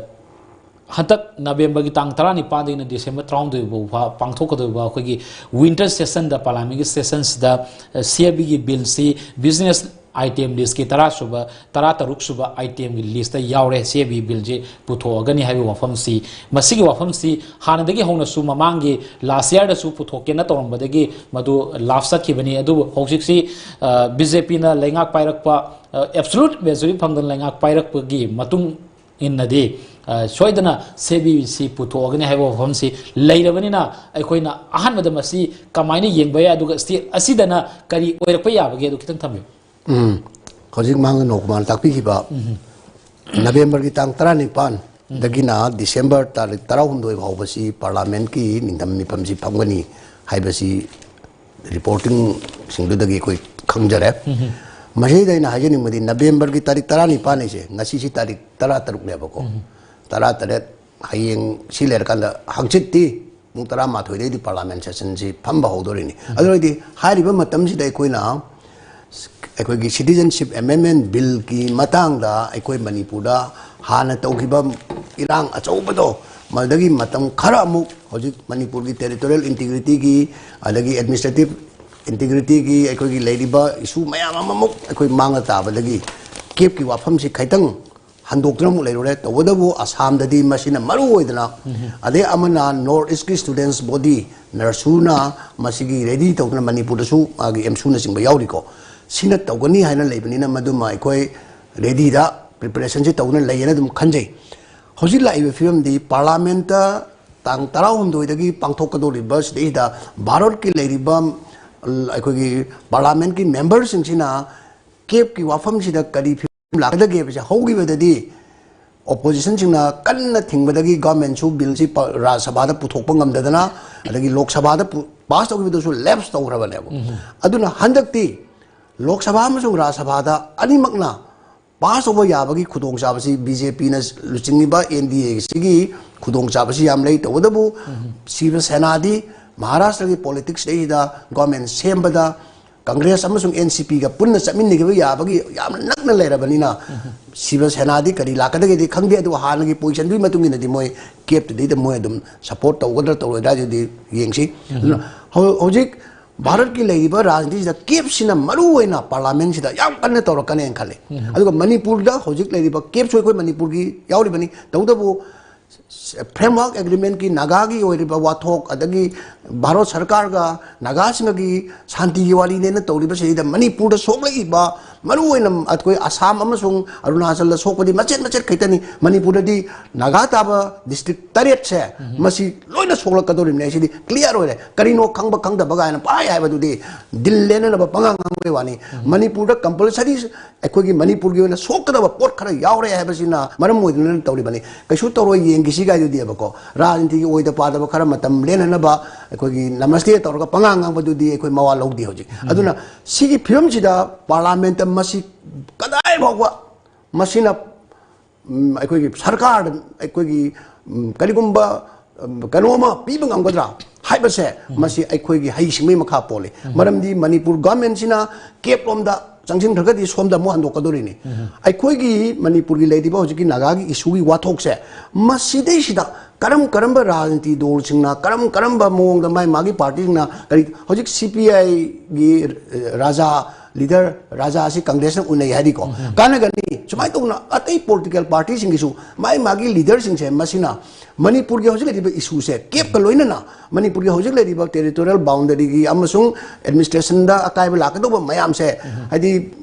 ꯍꯟꯗꯛ ꯅꯕꯦꯝꯕꯔꯒꯤ ꯇꯥꯡ ꯇꯔꯥꯅꯤꯄꯥꯟꯗꯒꯤꯅ ꯗꯤꯁꯦꯝꯕꯔ ꯇꯔꯥꯍꯨꯝꯗꯣꯏ ꯐꯥꯎꯕ ꯄꯥꯡꯊꯣꯛꯀꯗꯧꯔꯤꯕ ꯑꯩꯈꯣꯏꯒꯤ winter session ꯗ, ꯄꯥꯔꯂꯤꯌꯥꯃꯦꯟꯒꯤ ꯁꯦꯁꯟꯁꯤꯗ, ꯑ, ꯁꯤ ꯑꯦ ꯕꯤꯒꯤ ꯕꯤꯜꯁꯤ business item list ꯀꯤ ꯇꯔꯥ ꯁꯨꯕ, ꯇꯔꯥ ꯇꯔꯨꯛ ꯁꯨꯕ item ꯒꯤ list ꯇ ꯌꯥꯎꯔꯦ, ꯁꯤ ꯑꯦ ꯕꯤ ꯕꯤꯜꯁꯤ ꯄꯨꯊꯣꯛꯑꯒꯅꯤ ꯍꯥꯏꯕ ꯋꯥꯐꯝꯁꯤ꯫ ꯃꯁꯤꯒꯤ ꯋꯥꯐꯝꯁꯤ ꯍꯥꯟꯅꯗꯒꯤ ꯍꯧꯅꯁꯨ ꯃꯃꯥꯡꯒꯤ last year ꯗꯁꯨ ꯄꯨꯊꯣꯛꯀꯦꯅ ꯇꯧꯔꯝꯕꯗꯒꯤ ꯃꯗꯨ ꯂꯥꯞꯁ ꯆꯠꯈꯤꯕꯅꯤ꯫ ꯑꯗꯨꯕꯨ ꯍꯧꯖꯤꯛꯁꯤ, ꯑ, ꯕꯤ ꯖꯦ ꯄꯤꯅ ꯂꯩꯉꯥꯛ ꯄꯥꯏꯔꯛꯄ, ꯑ, absolute majority ꯐꯪꯗꯅ ꯂꯩꯉꯥꯛ ꯄꯥꯏꯔꯛꯄꯒꯤ ꯃꯇꯨꯡ ꯏꯟꯅꯗꯤ, ꯑ, ꯁꯣꯏꯗꯅ ꯁꯤ ꯑꯦ ꯕꯤ ꯁꯤ ꯄꯨꯊꯣꯛꯑꯒꯅꯤ ꯍꯥꯏꯕ ꯋꯥꯐꯝꯁꯤ ꯂꯩꯔꯕꯅꯤꯅ, ꯑꯩꯈꯣꯏꯅ ꯑꯍꯥꯟꯕꯗ ꯃꯁꯤ ꯀꯃꯥꯏꯅ ꯌꯦꯡꯕ ꯌꯥꯏ, ꯑꯗꯨꯒ state ꯑꯁꯤꯗꯅ ꯀꯔꯤ ꯑꯣꯏꯔꯛꯄ ꯌꯥꯕꯒꯦ, ꯑꯗꯨ ꯈꯤꯇꯪ ꯊꯝꯕꯤꯌꯨ꯫ ꯎꯝ꯫ ꯍꯧꯖꯤꯛ ꯃꯍꯥꯛꯅ ꯅꯣꯡꯃꯥꯟ ꯇꯥꯛꯄꯤꯈꯤꯕ ꯅꯕꯦꯝꯕꯔꯒꯤ ꯇꯥꯡ ꯇꯔꯥꯅꯤꯄꯥꯟꯗꯒꯤꯅ ꯗꯤꯁꯦꯝꯕꯔ ꯇꯥꯔꯤꯛ ꯇꯔꯥꯍꯨꯝꯗꯣꯏ ꯐꯥꯎꯕꯁꯤ ꯄꯥꯔꯂꯤꯌꯥꯃꯦꯟꯠꯀꯤ ꯅꯤꯡꯊꯝ ꯃꯤꯐꯝꯁꯤ ꯐꯝꯒꯅꯤ ꯍꯥꯏꯕꯁꯤ ꯔꯤꯄꯣꯔꯇꯤꯡꯁꯤꯡꯗꯨꯗꯒꯤ ꯑꯩꯈꯣꯏ ꯈꯪꯖꯔꯦ꯫ ꯃꯁꯤꯗ ꯑꯩꯅ ꯍꯥꯏꯖꯅꯤꯡꯕꯗꯤ ꯅꯕꯦꯝꯕꯔꯒꯤ ꯇꯥꯔꯤꯛ ꯇꯔꯥꯅꯤꯄꯥꯟ ꯍꯥꯏꯁꯦ ꯉꯁꯤꯁꯤ ꯇꯥꯔꯤꯛ ꯇꯔꯥꯇꯔꯨꯛꯅꯦꯕꯀꯣ꯫ ꯇꯔꯥꯇꯔꯦꯠ, ꯍꯌꯦꯡ ꯁꯤ ꯂꯩꯔꯀꯥꯟꯗ ꯍꯪꯆꯤꯠꯇꯤ ꯄꯨꯡ ꯇꯔꯥꯃꯥꯊꯣꯏꯗꯩꯗꯤ ꯄꯥꯔꯂꯤꯌꯥꯃꯦꯟꯠ ꯁꯦꯁꯟꯁꯤ ꯐꯝꯕ ꯍꯧꯗꯣꯔꯤꯅꯤ꯫ ꯑꯗꯨ ꯑꯣꯏꯔꯗꯤ ꯍꯥꯏꯔꯤꯕ ꯃꯇꯝꯁꯤꯗ ꯑꯩꯈꯣꯏꯅ ꯑꯩꯈꯣꯏꯒꯤ Citizenship Amendment Bill ꯒꯤ ꯃꯇꯥꯡꯗ ꯑꯩꯈꯣꯏ ꯃꯅꯤꯄꯨꯔꯗ ꯍꯥꯟꯅ ꯇꯧꯈꯤꯕ ꯏꯔꯥꯡ ꯑꯆꯧꯕꯗꯣ, ꯃꯗꯨꯗꯒꯤ ꯃꯇꯝ ꯈꯔ ꯑꯃꯨꯛ ꯍꯧꯖꯤꯛ ꯃꯅꯤꯄꯨꯔꯒꯤ territorial integrity ꯒꯤ, ꯑꯗꯒꯤ administrative integrity ꯒꯤ ꯑꯩꯈꯣꯏꯒꯤ ꯂꯩꯔꯤꯕ issue ꯃꯌꯥꯝ ꯑꯃꯃꯨꯛ ꯑꯩꯈꯣꯏ ꯃꯥꯡꯗ ꯇꯥꯕꯗꯒꯤ ꯀꯦꯞꯀꯤ ꯋꯥꯐꯝꯁꯤ ꯈꯤꯇꯪ ꯍꯟꯗꯣꯛꯇꯨꯅ ꯑꯃꯨꯛ ꯂꯩꯔꯨꯔꯦ꯫ ꯇꯧꯕꯇꯕꯨ ꯑꯁꯥꯝꯗꯗꯤ ꯃꯁꯤꯅ ꯃꯔꯨ ꯑꯣꯏꯗꯅ, ꯑꯗꯩ ꯑꯃꯅ North East ꯀꯤ students body, ꯅꯔꯁꯨꯅ ꯃꯁꯤꯒꯤ ready ꯇꯧꯗꯅ ꯃꯅꯤꯄꯨꯔꯗꯁꯨ ꯃꯥꯒꯤ ꯑꯦꯝꯁꯨꯅꯆꯤꯡꯕ ꯌꯥꯎꯔꯤꯀꯣ꯫ ꯁꯤꯅ ꯇꯧꯒꯅꯤ ꯍꯥꯏꯅ ꯂꯩꯕꯅꯤꯅ ꯃꯗꯨꯃ ꯑꯩꯈꯣꯏ ready ꯗ preparation ꯁꯤ ꯇꯧꯗꯨꯅ ꯂꯩꯌꯦꯅ ꯑꯗꯨꯝ ꯈꯟꯖꯩ꯫ ꯍꯧꯖꯤꯛ ꯂꯥꯛꯏꯕ ꯐꯤꯕꯝꯗꯤ ꯄꯥꯔꯂꯤꯌꯥꯃꯦꯟꯠꯇ ꯇꯥꯡ ꯇꯔꯥꯍꯨꯝꯗꯣꯏꯗꯒꯤ ꯄꯥꯡꯊꯣꯛꯀꯗꯧꯔꯤꯕ ꯁꯤꯗꯩꯗ ꯚꯥꯔꯠꯀꯤ ꯂꯩꯔꯤꯕ ꯑꯩꯈꯣꯏꯒꯤ ꯄꯥꯔꯂꯤꯌꯥꯃꯦꯟꯠꯀꯤ ꯃꯦꯝꯕꯔꯁꯤꯡꯁꯤꯅ ꯀꯦꯞꯀꯤ ꯋꯥꯐꯝꯁꯤꯗ ꯀꯔꯤ ꯐꯤꯕꯝ ꯂꯥꯛꯀꯗꯒꯦ ꯍꯥꯏꯕꯁꯦ ꯍꯧꯈꯤꯕꯗꯗꯤ opposition ꯁꯤꯡꯅ ꯀꯟꯅ ꯊꯤꯡꯕꯗꯒꯤ government ꯁꯨ bill ꯁꯤ ꯄ-, ꯔꯥꯖ꯭ꯌ ꯁꯚꯥꯗ ꯄꯨꯊꯣꯛꯄ ꯉꯝꯗꯗꯅ, ꯑꯗꯒꯤ ꯂꯣꯛ ꯁꯚꯥꯗ ꯄꯨ-, pass ꯇꯧꯈꯤꯕꯗꯨꯁꯨ lapse ꯇꯧꯈ꯭ꯔꯕꯅꯦꯕ꯫ ꯑꯗꯨꯅ ꯍꯟꯗꯛꯇꯤ ꯂꯣꯛ ꯁꯚꯥ ꯑꯃꯁꯨꯡ ꯔꯥꯖ꯭ꯌ ꯁꯚꯥꯗ ꯑꯅꯤꯃꯛꯅ pass ꯇꯧꯕ ꯌꯥꯕꯒꯤ ꯈꯨꯗꯣꯡꯆꯥꯕꯁꯤ ꯕꯤ ꯖꯦ ꯄꯤꯅ ꯂꯨꯆꯤꯡꯉꯤꯕ ꯑꯦꯟ ꯗꯤ ꯑꯦ ꯁꯤꯒꯤ ꯈꯨꯗꯣꯡꯆꯥꯕꯁꯤ ꯌꯥꯝ ꯂꯩ꯫ ꯇꯧꯕꯇꯕꯨ ꯁꯤꯕ ꯁꯦꯅꯥꯗꯤ ꯃꯍꯥꯔꯥꯁꯇ꯭ꯔꯒꯤ ꯄꯣꯂꯤꯇꯤꯛꯁꯇꯩꯁꯤꯗ ꯒꯣꯔꯃꯦꯟ ꯁꯦꯝꯕꯗ ꯀꯪꯒ꯭ꯔꯦꯁ ꯑꯃꯁꯨꯡ ꯑꯦꯟ ꯁꯤ ꯄꯤꯒ ꯄꯨꯟꯅ ꯆꯠꯃꯤꯟꯅꯈꯤꯕ ꯌꯥꯕꯒꯤ ꯌꯥꯝꯅ ꯅꯛꯅ ꯂꯩꯔꯕꯅꯤꯅ, ꯁꯤꯕ ꯁꯦꯅꯥꯗꯤ ꯀꯔꯤ ꯂꯥꯛꯀꯗꯒꯦꯗꯤ ꯈꯪꯗꯦ, ꯑꯗꯨꯕꯨ ꯍꯥꯟꯅꯒꯤ ꯄꯣꯖꯤꯁꯟꯗꯨꯒꯤ ꯃꯇꯨꯡ ꯏꯟꯅꯗꯤ ꯃꯣꯏ ꯀꯦꯞꯇꯨꯗꯩꯗ ꯃꯣꯏ ꯑꯗꯨꯝ ꯁꯄꯣꯔꯠ ꯇꯧꯒꯗ꯭ꯔꯥ ꯇꯧꯔꯣꯏꯗ꯭ꯔꯥ ꯍꯥꯏꯗꯨꯗꯤ ꯌꯦꯡꯁꯤ꯫ ꯑꯗꯨꯅ ꯍꯧ-, ꯍꯧꯖꯤꯛ ꯚꯥꯔꯠꯀꯤ ꯂꯩꯔꯤꯕ ꯔꯥꯖꯅꯤꯇꯤꯁꯤꯗ ꯀꯦꯞꯁꯤꯅ ꯃꯔꯨ ꯑꯣꯏꯅ ꯄꯥꯔꯂꯥꯃꯦꯟꯁꯤꯗ ꯌꯥꯝ ꯀꯟꯅ ꯇꯧꯔꯛꯀꯅꯦꯅ ꯈꯜꯂꯤ꯫ ꯑꯗꯨꯒ ꯃꯅꯤꯄꯨꯔꯗ ꯍꯧꯖꯤꯛ ꯂꯩꯔꯤꯕ ꯀꯦꯞꯁꯨ ꯑꯩꯈꯣꯏ ꯃꯅꯤꯄꯨꯔꯒꯤ ꯌꯥꯎꯔꯤꯕꯅꯤ꯫ ꯇꯧꯕꯇꯕꯨ ꯐ꯭ꯔꯦꯝꯋꯥꯔꯛ ꯑꯦꯒ꯭ꯔꯤꯃꯦꯟꯒꯤ ꯅꯥꯒꯥꯒꯤ ꯑꯣꯏꯔꯤꯕ ꯋꯥꯊꯣꯛ, ꯑꯗꯒꯤ ꯚꯥꯔꯠ ꯁꯔꯀꯥꯔꯒ ꯅꯥꯒꯥꯁꯤꯡꯒꯒꯤ ꯁꯥꯟꯇꯤꯒꯤ ꯋꯥꯔꯤꯅꯦꯅ ꯇꯧꯔꯤꯕꯁꯤꯗ ꯃꯅꯤꯄꯨꯔꯗ ꯁꯣꯛꯂꯛꯏꯕ, ꯃꯔꯨꯑꯣꯏꯅ ꯑꯩꯈꯣꯏ ꯑꯁꯥꯝ ꯑꯃꯁꯨꯡ ꯑꯔꯨꯅꯥꯆꯜꯗ ꯁꯣꯛꯄꯗꯤ ꯃꯆꯦꯠ ꯃꯆꯦꯠ ꯈꯛꯇꯅꯤ꯫ ꯃꯅꯤꯄꯨꯔꯗꯗꯤ ꯅꯥꯒꯥ ꯇꯥꯕ ꯗꯤꯁꯇ꯭ꯔꯤꯛ ꯇꯔꯦꯠꯁꯦ, ꯃꯁꯤ ꯂꯣꯏꯅ ꯁꯣꯛꯂꯛꯀꯗꯧꯔꯤꯕꯅꯤ꯫ ꯑꯁꯤꯗꯤ ꯀ꯭ꯂꯤꯌꯥꯔ ꯑꯣꯏꯔꯦ꯫ ꯀꯔꯤꯅꯣ ꯈꯪꯕ ꯈꯪꯗꯕ ꯀꯥꯏꯅ ꯄꯥꯏ ꯍꯥꯏꯕꯗꯨꯗꯤ ꯗꯤꯜ ꯂꯦꯟꯅꯅꯕ ꯄꯉꯥꯡ ꯉꯥꯡꯕꯒꯤ ꯋꯥꯅꯤ꯫ ꯃꯅꯤꯄꯨꯔꯗ ꯀꯝꯄꯜꯁꯔꯤ ꯑꯩꯈꯣꯏꯒꯤ ꯃꯅꯤꯄꯨꯔꯒꯤ ꯑꯣꯏꯅ ꯁꯣꯛꯀꯗꯕ ꯄꯣꯠ ꯈꯔ ꯌꯥꯎꯔꯦ ꯍꯥꯏꯕꯁꯤꯅ ꯃꯔꯝ ꯑꯣꯏꯗꯨꯅ ꯇꯧꯔꯤꯕꯅꯤ꯫ ꯀꯩꯁꯨ ꯇꯧꯔꯣꯏ, ꯌꯦꯡꯈꯤꯁꯤ ꯀꯥꯏꯗꯨꯗꯤꯕꯀꯣ, ꯔꯥꯖꯅꯤꯇꯤꯒꯤ ꯑꯣꯏꯗ ꯄꯥꯗꯕ ꯈꯔ ꯃꯇꯝ ꯂꯦꯟꯅꯅꯕ ꯑꯩꯈꯣꯏꯒꯤ ꯅꯃꯁꯇꯦ ꯇꯧꯔꯒ ꯄꯉꯥꯡ ꯉꯥꯡꯕꯗꯨꯗꯤ ꯑꯩꯈꯣꯏ ꯃꯋꯥ ꯂꯧꯗꯦ ꯍꯧꯖꯤꯛ꯫ ꯑꯗꯨꯅ ꯁꯤꯒꯤ ꯐꯤꯕꯝꯁꯤꯗ ꯄꯥꯔꯂꯥꯃꯦꯟꯇ ꯃꯁꯤ ꯀꯗꯥꯏ ꯐꯥꯎꯕ ꯃꯁꯤꯅ ꯎꯝ, ꯑꯩꯈꯣꯏꯒꯤ ꯁꯔꯀꯥꯔꯗ ꯑꯩꯈꯣꯏꯒꯤ, ꯎꯝ, ꯀꯔꯤꯒꯨꯝꯕ, ꯎꯝ, ꯀꯩꯅꯣ ꯑꯃ ꯄꯤꯕ ꯉꯝꯒꯗ꯭ꯔꯥ ꯍꯥꯏꯕꯁꯦ, ꯃꯁꯤ ꯑꯩꯈꯣꯏꯒꯤ ꯍꯩꯁꯤꯡꯕꯒꯤ ꯃꯈꯥ ꯄꯣꯜꯂꯤ꯫ ꯃꯔꯝꯗꯤ ꯃꯅꯤꯄꯨꯔ ꯒꯚꯔꯟꯃꯦꯟꯁꯤꯅ ꯀꯦꯞ ꯂꯣꯝꯗ ꯆꯪꯁꯤꯟꯈ꯭ꯔꯒꯗꯤ ꯁꯣꯝꯗ ꯑꯃꯨꯛ ꯍꯟꯗꯣꯛꯀꯗꯣꯔꯤꯅꯤ꯫ ꯑꯩꯈꯣꯏꯒꯤ ꯃꯅꯤꯄꯨꯔꯒꯤ ꯂꯩꯔꯤꯕ ꯍꯧꯖꯤꯛꯀꯤ ꯅꯥꯒꯥꯒꯤ ꯏꯁꯨꯒꯤ ꯋꯥꯊꯣꯛꯁꯦ, ꯃꯁꯤꯗꯩꯁꯤꯗ ꯀꯔꯝ ꯀꯔꯝꯕ ꯔꯥꯖꯅꯤꯇꯤ ꯗꯣꯜꯁꯤꯡꯅ ꯀꯔꯝ ꯀꯔꯝꯕ ꯃꯑꯣꯡꯗ ꯃꯥꯏ ꯃꯥꯒꯤ ꯄꯥꯔꯇꯤꯁꯤꯡꯅ ꯀꯔꯤ, ꯍꯧꯖꯤꯛ ꯁꯤ ꯄꯤ ꯑꯥꯏꯒꯤ ꯔꯥꯖꯥ ꯂꯤꯗꯔ ꯔꯥꯖꯥ ꯑꯁꯤ ꯀꯪꯒ꯭ꯔꯦꯁꯅ ꯎꯅꯩ ꯍꯥꯏꯔꯤꯀꯣ, ꯀꯥꯟꯅꯒꯅꯤ꯫ ꯁꯨꯃꯥꯏꯅ ꯇꯧꯅ ꯑꯇꯩ ꯄꯣꯂꯤꯇꯤꯀꯦꯜ ꯄꯥꯔꯇꯤꯁꯤꯡꯒꯤꯁꯨ ꯃꯥꯒꯤ ꯃꯥꯒꯤ ꯂꯤꯗꯔꯁꯤꯡꯁꯦ, ꯃꯁꯤꯅ ꯃꯅꯤꯄꯨꯔꯒꯤ ꯍꯧꯖꯤꯛ ꯂꯩꯔꯤꯕ ꯏꯁꯨꯁꯦ, ꯀꯦꯞꯀ ꯂꯣꯏꯅꯅ ꯃꯅꯤꯄꯨꯔꯒꯤ ꯍꯧꯖꯤꯛ ꯂꯩꯔꯤꯕ ꯇꯦꯔꯤꯇꯣꯔꯤꯌꯦꯜ ꯕꯥꯎꯟꯗꯔꯤꯒꯤ ꯑꯃꯁꯨꯡ ꯑꯦꯗꯃꯤꯅꯤꯁꯇ꯭ꯔꯦꯁꯟꯗ ꯑꯀꯥꯏꯕ ꯂꯥꯛꯀꯗꯧꯕ ꯃꯌꯥꯝꯁꯦ, ꯍꯥꯏꯗꯤ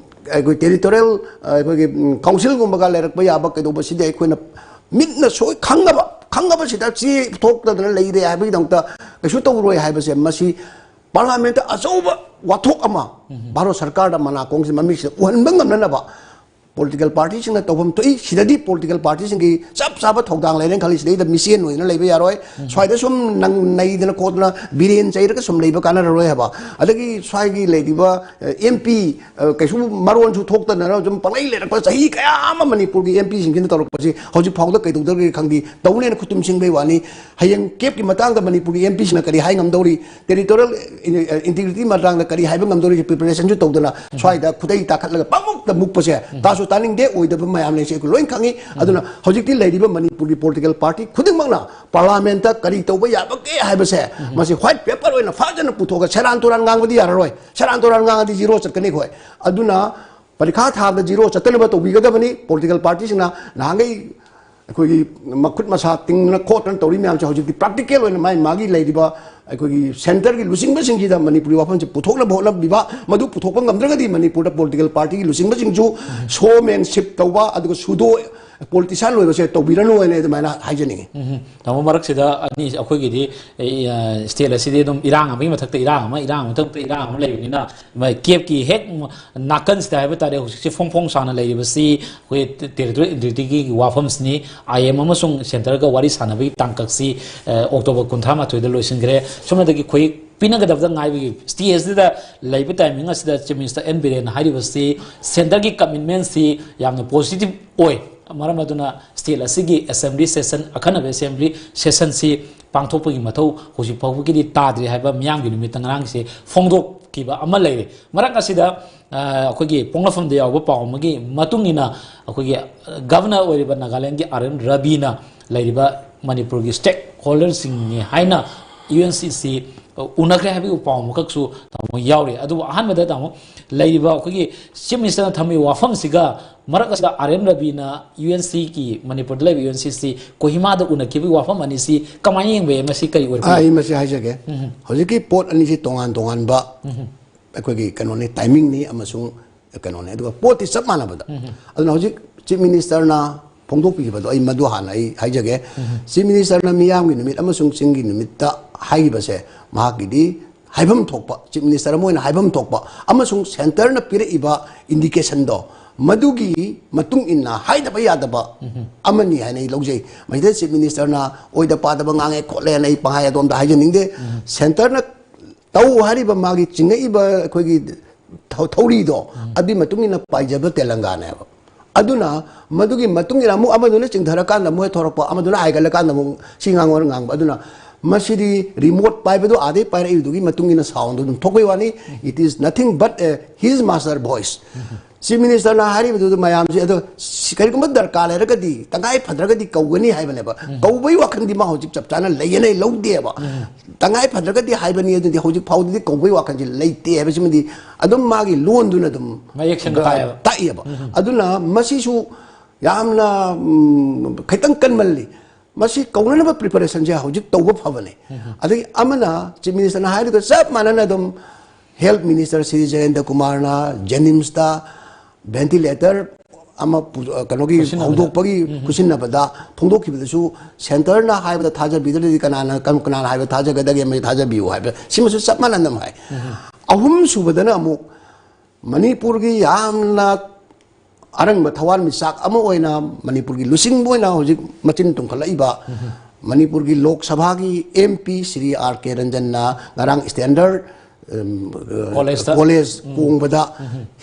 ꯑꯩꯈꯣꯏ ꯇꯦꯔꯤꯇꯣꯔꯤꯌꯦꯜ, ꯑꯩꯈꯣꯏꯒꯤ, ꯎꯝ, ꯀꯥꯎꯟꯁꯤꯜꯒꯨꯝꯕꯒ ꯂꯩꯔꯛꯄ ꯌꯥꯕ ꯀꯩꯗꯧꯕꯁꯤꯗꯤ ꯑꯩꯈꯣꯏꯅ ꯃꯤꯠꯅ ꯁꯣꯏ ꯈꯪꯉꯕ, ꯈꯪꯉꯕꯁꯤꯗ ꯆꯦ ꯊꯣꯛꯇꯗꯅ ꯂꯩꯔꯦ ꯍꯥꯏꯕꯒꯤꯗꯃꯛꯇ ꯀꯩꯁꯨ ꯇꯧꯔꯣꯏ ꯍꯥꯏꯕꯁꯦ, ꯃꯁꯤ ꯄꯥꯔꯂꯥꯃꯦꯟꯇ ꯑꯆꯧꯕ ꯋꯥꯊꯣꯛ ꯑꯃ ꯚꯥꯔꯠ ꯁꯔꯀꯥꯔꯗ ꯃꯅꯥꯀꯣꯡꯁꯤ ꯃꯃꯤꯠꯁꯤꯗ ꯎꯍꯟꯕ ꯉꯝꯅꯅꯕ ꯄꯣꯂꯤꯇꯤꯀꯦꯜ ꯄꯥꯔꯇꯤꯁꯤꯡꯅ ꯇꯧꯐꯝ ꯊꯣꯛꯏ꯫ ꯁꯤꯗꯗꯤ ꯄꯣꯂꯤꯇꯤꯀꯦꯜ ꯄꯥꯔꯇꯤꯁꯤꯡꯒꯤ ꯆꯞ ꯆꯥꯕ ꯊꯧꯗꯥꯡ ꯂꯩꯔꯦꯅ ꯈꯜꯂꯤ꯫ ꯁꯤꯗꯩꯗ ꯃꯤꯁꯦꯟ ꯑꯣꯏꯗꯅ ꯂꯩꯕ ꯌꯥꯔꯣꯏ꯫ ꯁ꯭ꯋꯥꯏꯗ ꯁꯨꯝ ꯅꯪ ꯅꯩꯗꯅ ꯈꯣꯠꯇꯅ ꯕꯤꯔꯦꯟ ꯆꯩꯔꯒ ꯁꯨꯝ ꯂꯩꯕ ꯀꯥꯟꯅꯔꯔꯣꯏ ꯍꯥꯏꯕ꯫ ꯑꯗꯒꯤ ꯁ꯭ꯋꯥꯏꯒꯤ ꯂꯩꯔꯤꯕ ꯑꯦꯝ ꯄꯤ ꯀꯩꯁꯨ ꯃꯔꯣꯟꯁꯨ ꯊꯣꯛꯇꯅ ꯁꯨꯝ ꯄꯪꯂꯩ ꯂꯩꯔꯛꯄ ꯆꯍꯤ ꯀꯌꯥ ꯑꯃ ꯃꯅꯤꯄꯨꯔꯒꯤ ꯑꯦꯝ ꯄꯤꯁꯤꯡꯁꯤꯅ ꯇꯧꯔꯛꯄꯁꯤ ꯍꯧꯖꯤꯛ ꯐꯥꯎꯗ ꯀꯩꯗꯧꯗꯧꯔꯤꯒꯦ ꯈꯪꯗꯦ꯫ ꯇꯧꯅꯦꯅ ꯈꯨꯠꯇꯨꯝ ꯁꯤꯡꯕꯩ ꯋꯥꯅꯤ꯫ ꯍꯌꯦꯡ ꯀꯦꯞꯀꯤ ꯃꯇꯥꯡꯗ ꯃꯅꯤꯄꯨꯔꯒꯤ ꯑꯦꯝ ꯄꯤꯁꯤꯡꯅ ꯀꯔꯤ ꯍꯥꯏ ꯉꯝꯗꯧꯔꯤ, ꯇꯦꯔꯤꯇꯣꯔꯤꯌꯦꯜ ꯏꯟꯇꯤꯒ꯭ꯔꯤꯇꯤ ꯃꯇꯥꯡꯗ ꯀꯔꯤ ꯍꯥꯏꯕ ꯉꯝꯗꯧꯔꯤ, ꯄ꯭ꯔꯤꯄꯦꯔꯦꯁꯟꯁꯨ ꯇꯧꯗꯅ ꯁ꯭ꯋꯥꯏꯗ ꯈꯨꯗꯩ ꯇꯥꯈꯠꯂꯒ ꯄꯪꯃꯨꯛꯇ ꯃꯨꯛꯄꯁꯦ ꯇꯥꯁꯨ ꯇꯥꯅꯤꯡꯗꯦ꯫ ꯑꯣꯏꯗꯕ ꯃꯌꯥꯝ ꯂꯩꯁꯦ ꯑꯩꯈꯣꯏ ꯂꯣꯏ ꯈꯪꯉꯤ꯫ ꯑꯗꯨꯅ ꯍꯧꯖꯤꯛꯇꯤ ꯂꯩꯔꯤꯕ ꯃꯅꯤꯄꯨꯔꯒꯤ ꯄꯣꯂꯤꯇꯤꯀꯦꯜ ꯄꯥꯔꯇꯤ ꯈꯨꯗꯤꯡꯃꯛꯅ ꯄꯥꯔꯂꯥꯃꯦꯟꯇ ꯀꯔꯤ ꯇꯧꯕ ꯌꯥꯕꯒꯦ ꯍꯥꯏꯕꯁꯦ ꯃꯁꯤ ꯋꯥꯏꯠ ꯄꯦꯄꯔ ꯑꯣꯏꯅ ꯐꯖꯅ ꯄꯨꯊꯣꯛꯑꯒ ꯁꯦꯔꯥꯟ ꯇꯨꯔꯥꯟ ꯉꯥꯡꯕꯗꯤ ꯌꯥꯔꯔꯣꯏ꯫ ꯁꯦꯔꯥꯟ ꯇꯨꯔꯥꯟ ꯉꯥꯡꯉꯗꯤ ꯖꯤꯔꯣ ꯆꯠꯀꯅꯤ ꯑꯩꯈꯣꯏ꯫ ꯑꯗꯨꯅ ꯄꯔꯤꯈꯥ ꯊꯥꯕꯗ ꯖꯤꯔꯣ ꯆꯠꯇꯅꯕ ꯇꯧꯕꯤꯒꯗꯕꯅꯤ꯫ ꯄꯣꯂꯤꯇꯤꯀꯦꯜ ꯄꯥꯔꯇꯤꯁꯤꯡꯅ ꯅꯍꯥꯟꯈꯩ ꯑꯩꯈꯣꯏꯒꯤ ꯃꯈꯨꯠ ꯃꯁꯥ ꯇꯤꯡꯗꯅ ꯈꯣꯠꯇꯅ ꯇꯧꯔꯤ ꯃꯌꯥꯝꯁꯦ ꯍꯧꯖꯤꯛꯇꯤ ꯄ꯭ꯔꯥꯛꯇꯤꯀꯦꯜ ꯑꯣꯏꯅ ꯃꯥꯒꯤ ꯃꯥꯒꯤ ꯂꯩꯔꯤꯕ ꯑꯩꯈꯣꯏꯒꯤ ꯁꯦꯟꯇꯔꯒꯤ ꯂꯨꯆꯤꯡꯕꯁꯤꯡꯁꯤꯗ ꯃꯅꯤꯄꯨꯔꯤ ꯋꯥꯐꯝꯁꯦ ꯄꯨꯊꯣꯛꯅꯕ ꯍꯣꯠꯅꯕꯤꯕ꯫ ꯃꯗꯨ ꯄꯨꯊꯣꯛꯄ ꯉꯝꯗ꯭ꯔꯒꯗꯤ ꯃꯅꯤꯄꯨꯔꯗ ꯄꯣꯂꯤꯇꯤꯀꯦꯜ ꯄꯥꯔꯇꯤꯒꯤ ꯂꯨꯆꯤꯡꯕꯁꯤꯡꯁꯨ ꯁꯣꯃꯦꯟꯁꯤꯞ ꯇꯧꯕ ꯑꯗꯨꯒ ꯁꯨꯗꯣ ꯄꯣꯂꯤꯇꯤꯁꯤꯌꯥꯟ ꯑꯣꯏꯕꯁꯦ ꯇꯧꯕꯤꯔꯅꯨ ꯍꯥꯏꯅ ꯑꯗꯨꯃꯥꯏꯅ ꯍꯥꯏꯖꯅꯤꯡꯉꯤ꯫ ꯇꯥꯃꯣ, ꯃꯔꯛꯁꯤꯗ ꯑꯅꯤ ꯑꯩꯈꯣꯏꯒꯤꯗꯤ ꯁ꯭ꯇꯦꯠ ꯑꯁꯤꯗꯤ ꯑꯗꯨꯝ ꯏꯔꯥꯡ ꯑꯃꯒꯤ ꯃꯊꯛꯇ ꯏꯔꯥꯡ ꯑꯃ, ꯏꯔꯥꯡ ꯑꯃꯒꯤ ꯃꯊꯛꯇ ꯏꯔꯥꯡ ꯑꯃ ꯂꯩꯕꯅꯤꯅ, ꯀꯦꯞꯀꯤ ꯍꯦꯛ ꯅꯥꯀꯟꯁꯤꯗ ꯍꯥꯏꯕ ꯇꯥꯔꯦ, ꯍꯧꯖꯤꯛꯁꯦ ꯐꯣꯡ ꯐꯣꯡ ꯁꯥꯅ ꯂꯩꯔꯤꯕꯁꯤ ꯑꯩꯈꯣꯏ ꯇꯦꯔꯤꯇꯣꯔꯤꯌꯦꯜ ꯏꯟꯇꯤꯒ꯭ꯔꯤꯇꯤꯒꯤ ꯋꯥꯐꯝꯁꯤꯅꯤ꯫ ꯑꯥꯏ ꯑꯦꯝ ꯑꯃꯁꯨꯡ ꯁꯦꯟꯇꯔꯒ ꯋꯥꯔꯤ ꯁꯥꯟꯅꯕꯒꯤ ꯇꯥꯡꯀꯛꯁꯤ ꯑꯣꯛꯇꯣꯕꯔ ꯀꯨꯟꯊ꯭ꯔꯥ ꯃꯥꯊꯣꯏꯗ ꯂꯣꯏꯁꯤꯟꯈ꯭ꯔꯦ꯫ ꯁꯣꯝꯅꯗꯒꯤ ꯑꯩꯈꯣꯏ ꯄꯤꯅꯒꯗꯕꯗ ꯉꯥꯏꯕꯒꯤ ꯁ꯭ꯇꯦꯖꯁꯤꯗ ꯂꯩꯕ ꯇꯥꯏꯃꯤꯡ ꯑꯁꯤꯗ ꯆꯤꯐ ꯃꯤꯅꯤꯁꯇꯔ ꯑꯦꯟ ꯕꯤꯔꯦꯟꯅ ꯍꯥꯏꯔꯤꯕꯁꯤ ꯁꯦꯟꯇꯔꯒꯤ ꯀꯃꯤꯠꯃꯦꯟꯁꯤ ꯌꯥꯝꯅ ꯄꯣꯖꯤꯇꯤꯚ ꯑꯣꯏ꯫ ꯃꯔꯝ ꯑꯗꯨꯅ ꯁ꯭ꯇꯦꯠ ꯑꯁꯤꯒꯤ ꯑꯦꯁꯦꯝꯕ꯭ꯂꯤ ꯁꯦꯁꯟ, ꯑꯈꯟꯅꯕ ꯑꯦꯁꯦꯝꯕ꯭ꯂꯤ ꯁꯦꯁꯟꯁꯤ ꯄꯥꯡꯊꯣꯛꯄꯒꯤ ꯃꯊꯧ ꯍꯧꯖꯤꯛ ꯐꯥꯎꯕꯒꯤꯗꯤ ꯇꯥꯗ꯭ꯔꯤ ꯍꯥꯏꯕ ꯃꯤꯌꯥꯝꯒꯤ ꯅꯨꯃꯤꯠꯇ ꯉꯔꯥꯡꯁꯦ ꯐꯣꯡꯗꯣꯛꯈꯤꯕ ꯑꯃ ꯂꯩꯔꯦ꯫ ꯃꯔꯛ ꯑꯁꯤꯗ ꯑꯩꯈꯣꯏꯒꯤ ꯄꯣꯛꯅꯐꯝꯗ ꯌꯥꯎꯕ ꯄꯥꯎ ꯑꯃꯒꯤ ꯃꯇꯨꯡ ꯏꯟꯅ, ꯑꯩꯈꯣꯏꯒꯤ ꯒꯚꯔꯅꯔ ꯑꯣꯏꯔꯤꯕ ꯅꯥꯒꯥꯂꯦꯟꯒꯤ ꯑꯥꯔ ꯑꯦꯟ ꯔꯕꯤꯅ ꯂꯩꯔꯤꯕ ꯃꯅꯤꯄꯨꯔꯒꯤ ꯁ꯭ꯇꯦꯛ ꯍꯣꯜꯗꯔꯁꯤꯡꯅꯤ ꯍꯥꯏꯅ ꯌꯨ ꯑꯦꯟ ꯁꯤ ꯁꯤ ꯎꯅꯈ꯭ꯔꯦ ꯍꯥꯏꯕꯒꯤ ꯄꯥꯎ ꯑꯃꯈꯛꯁꯨ, ꯇꯥꯃꯣ, ꯌꯥꯎꯔꯤ꯫ ꯑꯗꯨꯕꯨ ꯑꯍꯥꯟꯕꯗ, ꯇꯥꯃꯣ, ꯂꯩꯔꯤꯕ ꯑꯩꯈꯣꯏꯒꯤ ꯆꯤꯐ ꯃꯤꯅꯤꯁꯇꯔꯅ ꯊꯝꯃꯤꯕ ꯋꯥꯐꯝꯁꯤꯒ ꯃꯔꯛ ꯑꯁꯤꯗ ꯑꯥꯔ ꯑꯦꯟ ꯔꯕꯤꯅ ꯌꯨ ꯑꯦꯟ ꯁꯤꯒꯤ, ꯃꯅꯤꯄꯨꯔꯗ ꯂꯩꯕ ꯌꯨ ꯑꯦꯟ ꯁꯤ ꯁꯤ ꯀꯣꯍꯤꯃꯥꯗ ꯎꯅꯈꯤꯕꯒꯤ ꯋꯥꯐꯝ ꯑꯅꯤꯁꯤ ꯀꯃꯥꯏꯅ ꯌꯦꯡꯕ ꯌꯥꯏ? ꯃꯁꯤ ꯀꯔꯤ ꯑꯣꯏꯔꯛꯄ ꯌꯥꯏ? ꯑꯩ ꯃꯁꯤ ꯍꯥꯏꯖꯒꯦ꯫ ꯍꯧꯖꯤꯛꯀꯤ ꯄꯣꯠ ꯑꯅꯤꯁꯤ ꯇꯣꯉꯥꯟ ꯇꯣꯉꯥꯟꯕ ꯑꯩꯈꯣꯏꯒꯤ ꯀꯩꯅꯣꯅꯤ, ꯇꯥꯏꯃꯤꯡꯅꯤ ꯑꯃꯁꯨꯡ ꯀꯩꯅꯣꯅꯤ, ꯑꯗꯨꯒ ꯄꯣꯠꯇꯤ ꯆꯞ ꯃꯥꯟꯅꯕꯗ꯫ ꯑꯗꯨꯅ ꯍꯧꯖꯤꯛ ꯆꯤꯐ ꯃꯤꯅꯤꯁꯇꯔꯅ ꯐꯣꯡꯗꯣꯛꯄꯤꯈꯤꯕꯗꯣ ꯑꯩ ꯃꯗꯨ ꯍꯥꯟꯅ ꯑꯩ ꯍꯥꯏꯖꯒꯦ꯫ ꯆꯤꯐ ꯃꯤꯅꯤꯁꯇꯔꯅ ꯃꯤꯌꯥꯝꯒꯤ ꯅꯨꯃꯤꯠ ꯑꯃꯁꯨꯡ ꯆꯤꯡꯒꯤ ꯅꯨꯃꯤꯠꯇ ꯍꯥꯏꯈꯤꯕꯁꯦ ꯃꯍꯥꯛꯀꯤꯗꯤ ꯍꯥꯏꯐꯝ ꯊꯣꯛꯄ, ꯆꯤꯐ ꯃꯤꯅꯤꯁꯇꯔ ꯑꯃ ꯑꯣꯏꯅ ꯍꯥꯏꯐꯝ ꯊꯣꯛꯄ ꯑꯃꯁꯨꯡ ꯁꯦꯟꯇꯔꯅ ꯄꯤꯔꯛꯏꯕ ꯏꯟꯗꯤꯀꯦꯁꯟꯗꯣ ꯃꯗꯨꯒꯤ ꯃꯇꯨꯡ ꯏꯟꯅ ꯍꯥꯏꯗꯕ ꯌꯥꯗꯕ ꯑꯃꯅꯤ ꯍꯥꯏꯅ ꯑꯩ ꯂꯧꯖꯩ꯫ ꯃꯁꯤꯗ ꯆꯤꯐ ꯃꯤꯅꯤꯁꯇꯔꯅ ꯑꯣꯏꯗ ꯄꯥꯗꯕ ꯉꯥꯡꯉꯦ ꯈꯣꯠꯂꯦꯅ ꯑꯩ ꯄꯪꯍꯥꯏ ꯑꯗꯣꯝꯗ ꯍꯥꯏꯖꯅꯤꯡꯗꯦ꯫ ꯁꯦꯟꯇꯔꯅ ꯇꯧ ꯍꯥꯏꯔꯤꯕ ꯃꯥꯒꯤ ꯆꯤꯡꯉꯛꯏꯕ ꯑꯩꯈꯣꯏꯒꯤ ꯊꯧ- ꯊꯧꯔꯤꯗꯣ, ꯑꯗꯨꯒꯤ ꯃꯇꯨꯡ ꯏꯟꯅ ꯄꯥꯏꯖꯕ ꯇꯦꯂꯪꯒꯥꯅꯦꯕ꯫ ꯑꯗꯨꯅ ꯃꯗꯨꯒꯤ ꯃꯇꯨꯡ ꯏꯟꯅ ꯑꯃꯨꯛ ꯑꯃꯗꯨꯅ ꯆꯤꯡꯊꯔꯀꯥꯟꯗ ꯑꯃꯨꯛ ꯍꯦꯛ ꯊꯣꯔꯛꯄ, ꯑꯃꯗꯨꯅ ꯍꯥꯏꯒꯠꯂꯀꯥꯟꯗ ꯑꯃꯨꯛ ꯁꯤ ꯉꯥꯡꯉꯣꯅ ꯉꯥꯡꯕ꯫ ꯑꯗꯨꯅ ꯃꯁꯤꯗꯤ ꯔꯤꯃꯣꯠ ꯄꯥꯏꯕꯗꯣ ꯑꯥꯗꯩ ꯄꯥꯏꯔꯛꯏꯗꯨꯒꯤ ꯃꯇꯨꯡ ꯏꯟꯅ ꯁꯥꯎꯟꯗꯣ ꯑꯗꯨꯝ ꯊꯣꯛꯄꯩ ꯋꯥꯅꯤ꯫ It is nothing but a, his master voice. Chief ꯃꯤꯅꯤꯁꯇꯔꯅ ꯍꯥꯏꯔꯤꯕꯗꯨꯗ ꯃꯌꯥꯝꯁꯦ ꯑꯗꯣ ꯁꯤ-, ꯀꯔꯤꯒꯨꯝꯕ ꯗꯔꯀꯥꯔ ꯂꯩꯔꯒꯗꯤ, ꯇꯉꯥꯏ ꯐꯗ꯭ꯔꯒꯗꯤ ꯀꯧꯒꯅꯤ ꯍꯥꯏꯕꯅꯦꯕ꯫ ꯀꯧꯕꯩ ꯋꯥꯈꯜꯗꯤ ꯃꯥ ꯍꯧꯖꯤꯛ ꯆꯞ ꯆꯥꯅ ꯂꯩꯌꯦꯅ ꯑꯩ ꯂꯧꯗꯦꯕ꯫ ꯇꯉꯥꯏ ꯐꯗ꯭ꯔꯒꯗꯤ ꯍꯥꯏꯕꯅꯤ, ꯑꯗꯨꯗꯤ ꯍꯧꯖꯤꯛ ꯐꯥꯎꯗꯗꯤ ꯀꯧꯕꯩ ꯋꯥꯈꯜꯁꯤ ꯂꯩꯇꯦ ꯍꯥꯏꯕꯁꯤꯃꯗꯤ ꯑꯗꯨꯝ ꯃꯥꯒꯤ ꯂꯣꯟꯗꯨꯅ ꯑꯗꯨꯝ ꯃꯌꯦꯛ ꯁꯦꯡꯅ ꯇꯥꯛꯑꯦꯕ꯫ ꯇꯥꯛꯑꯦꯕ꯫ ꯑꯗꯨꯅ ꯃꯁꯤꯁꯨ ꯌꯥꯝꯅ, ꯎꯝ, ꯈꯤꯇꯪ ꯀꯟꯃꯜꯂꯤ꯫ ꯃꯁꯤ ꯀꯧꯅꯅꯕ ꯄ꯭ꯔꯤꯄꯦꯔꯦꯁꯟꯁꯦ ꯍꯧꯖꯤꯛ ꯇꯧꯕ ꯐꯕꯅꯦ꯫ ꯑꯗꯒꯤ ꯑꯃꯅ ꯆꯤꯐ ꯃꯤꯅꯤꯁꯇꯔꯅ ꯍꯥꯏꯔꯤꯗꯨꯒ ꯆꯞ ꯃꯥꯟꯅꯅ ꯑꯗꯨꯝ ꯍꯦꯜꯊ ꯃꯤꯅꯤꯁꯇꯔ ꯁ꯭ꯔꯤ ꯖꯌꯦꯟꯇ ꯀꯨꯃꯥꯔꯅ ꯖꯦꯅꯤꯝꯁꯇ ꯚꯦꯟꯇꯤꯂꯦꯇꯔ ꯑꯃ ꯄꯨ-, ꯑ, ꯀꯩꯅꯣꯒꯤ ꯈꯨꯠꯁꯤꯟꯅꯕꯗ꯫ ꯍꯧꯗꯣꯛꯄꯒꯤ ꯈꯨꯠꯁꯤꯟꯅꯕꯗ ꯐꯣꯡꯗꯣꯛꯈꯤꯕꯗꯁꯨ ꯁꯦꯟꯇꯔꯅ ꯍꯥꯏꯕꯗ ꯊꯥꯖꯕꯤꯗ꯭ꯔꯗꯤ ꯀꯅꯥꯅ, ꯀꯝ-, ꯀꯅꯥꯅ ꯍꯥꯏꯕ ꯊꯥꯖꯒꯗꯒꯦ? ꯃꯁꯤ ꯊꯥꯖꯕꯤꯌꯨ ꯍꯥꯏꯕ ꯁꯤꯃꯁꯨ ꯆꯞ ꯃꯥꯟꯅꯅ ꯑꯃ ꯍꯥꯏ꯫ ꯑꯍꯨꯝ ꯁꯨꯕꯗꯅ ꯑꯃꯨꯛ ꯃꯅꯤꯄꯨꯔꯒꯤ ꯌꯥꯝꯅ ꯑꯔꯪꯕ ꯊꯋꯥꯟꯃꯤꯆꯥꯛ ꯑꯃ ꯑꯣꯏꯅ ꯃꯅꯤꯄꯨꯔꯒꯤ ꯂꯨꯆꯤꯡꯕ ꯑꯣꯏꯅ ꯍꯧꯖꯤꯛ ꯃꯆꯤꯟ ꯇꯨꯝꯈꯠꯂꯛꯏꯕ ꯃꯅꯤꯄꯨꯔꯒꯤ ꯂꯣꯛ ꯁꯚꯥꯒꯤ ꯑꯦꯝ ꯄꯤ ꯁ꯭ꯔꯤ ꯑꯥꯔ ꯀꯦ ꯔꯟꯖꯟꯅ ꯉꯔꯥꯡ ꯁ꯭ꯇꯦꯟꯗꯔ, ꯎꯝ, ꯀꯣꯂꯦꯖꯇ꯫ ꯀꯣꯂꯦꯖ ꯀꯣꯡꯕꯗ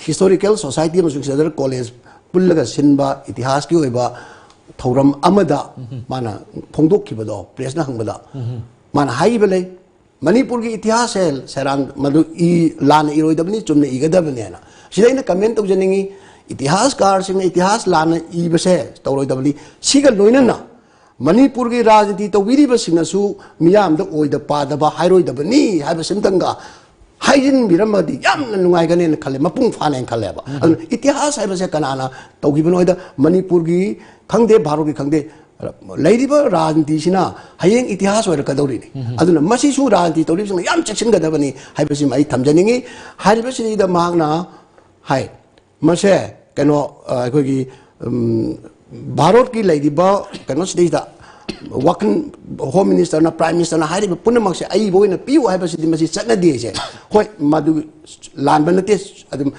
ꯍꯤꯁꯇꯣꯔꯤꯀꯦꯜ ꯁꯣꯁꯥꯏꯇꯤ ꯑꯃꯁꯨꯡ ꯁ꯭ꯇꯦꯟꯗꯔ ꯀꯣꯂꯦꯖ ꯄꯨꯜꯂꯒ ꯁꯤꯟꯕ ꯏꯇꯤꯍꯥꯁꯀꯤ ꯑꯣꯏꯕ ꯊꯧꯔꯝ ꯑꯃꯗ ꯃꯥꯅ ꯐꯣꯡꯗꯣꯛꯈꯤꯕꯗꯣ, ꯄ꯭ꯔꯦꯁꯅ ꯍꯪꯕꯗ ꯃꯥꯅ ꯍꯥꯏꯈꯤꯕ ꯂꯩ, ꯃꯅꯤꯄꯨꯔꯒꯤ ꯏꯇꯤꯍꯥꯁꯁꯦ ꯁꯦꯔꯥꯟ ꯃꯗꯨ ꯏ-, ꯂꯥꯟꯅ ꯏꯔꯣꯏꯗꯕꯅꯤ, ꯆꯨꯝꯅ ꯏꯒꯗꯕꯅꯦꯅ꯫ ꯁꯤꯗ ꯑꯩꯅ ꯀꯃꯦꯟ ꯇꯧꯖꯅꯤꯡꯉꯤ, ꯏꯇꯤꯍꯥꯁꯀꯥꯔꯁꯤꯡꯅ ꯏꯇꯤꯍꯥꯁ ꯂꯥꯟꯅ ꯏꯕꯁꯦ ꯇꯧꯔꯣꯏꯗꯕꯅꯤ꯫ ꯁꯤꯒ ꯂꯣꯏꯅꯅ ꯃꯅꯤꯄꯨꯔꯒꯤ ꯔꯥꯖꯅꯤꯇꯤ ꯇꯧꯕꯤꯔꯤꯕꯁꯤꯡꯅꯁꯨ ꯃꯤꯌꯥꯝꯗ ꯑꯣꯏꯗ ꯄꯥꯗꯕ ꯍꯥꯏꯔꯣꯏꯗꯕꯅꯤ ꯍꯥꯏꯕꯁꯤꯃꯇꯪꯒ ꯍꯥꯏꯖꯤꯟꯕꯤꯔꯝꯃꯗꯤ ꯌꯥꯝꯅ ꯅꯨꯡꯉꯥꯏꯒꯅꯦꯅ ꯈꯜꯂꯦ, ꯃꯄꯨꯡ ꯐꯥꯅꯦꯅ ꯈꯜꯂꯦꯕ꯫ ꯑꯗꯨꯅ ꯏꯇꯤꯍꯥꯁ ꯍꯥꯏꯕꯁꯦ ꯀꯅꯥꯅ ꯇꯧꯈꯤꯕꯅꯣ ꯍꯥꯏꯗ ꯃꯅꯤꯄꯨꯔꯒꯤ ꯈꯪꯗꯦ, ꯚꯥꯔꯠꯀꯤ ꯈꯪꯗꯦ, ꯂꯩꯔꯤꯕ ꯔꯥꯖꯅꯤꯇꯤꯁꯤꯅ ꯍꯌꯦꯡ ꯏꯇꯤꯍꯥꯁ ꯑꯣꯏꯔꯛꯀꯗꯧꯔꯤꯅꯤ꯫ ꯑꯗꯨꯅ ꯃꯁꯤꯁꯨ ꯔꯥꯖꯅꯤꯇꯤ ꯇꯧꯔꯤꯕꯁꯤꯡꯅ ꯌꯥꯝ ꯆꯦꯛꯁꯤꯟꯒꯗꯕꯅꯤ ꯍꯥꯏꯕꯁꯤꯃ ꯑꯩ ꯊꯝꯖꯅꯤꯡꯉꯤ꯫ ꯍꯥꯏꯔꯤꯕꯁꯤꯗꯩꯗ ꯃꯍꯥꯛꯅ ꯍꯥꯏ, ꯃꯁꯦ ꯀꯩꯅꯣ, ꯑ, ꯑꯩꯈꯣꯏꯒꯤ, ꯎꯝ, ꯚꯥꯔꯠꯀꯤ ꯂꯩꯔꯤꯕ ꯀꯩꯅꯣꯁꯤꯗꯩꯗ ꯋꯥꯈꯜ, ꯍꯣꯝ ꯃꯤꯅꯤꯁꯇꯔꯅ, ꯄ꯭ꯔꯥꯏꯝ ꯃꯤꯅꯤꯁꯇꯔꯅ ꯍꯥꯏꯔꯤꯕ ꯄꯨꯝꯅꯃꯛꯁꯦ ꯑꯏꯕ ꯑꯣꯏꯅ ꯄꯤꯌꯨ ꯍꯥꯏꯕꯁꯤꯗꯤ ꯃꯁꯤ ꯆꯠꯅꯗꯦ꯫ ꯍꯥꯏꯁꯦ ꯍꯣꯏ, ꯃꯗꯨ ꯂꯥꯟꯕ ꯅꯠꯇꯦ, ꯑꯗꯨꯝ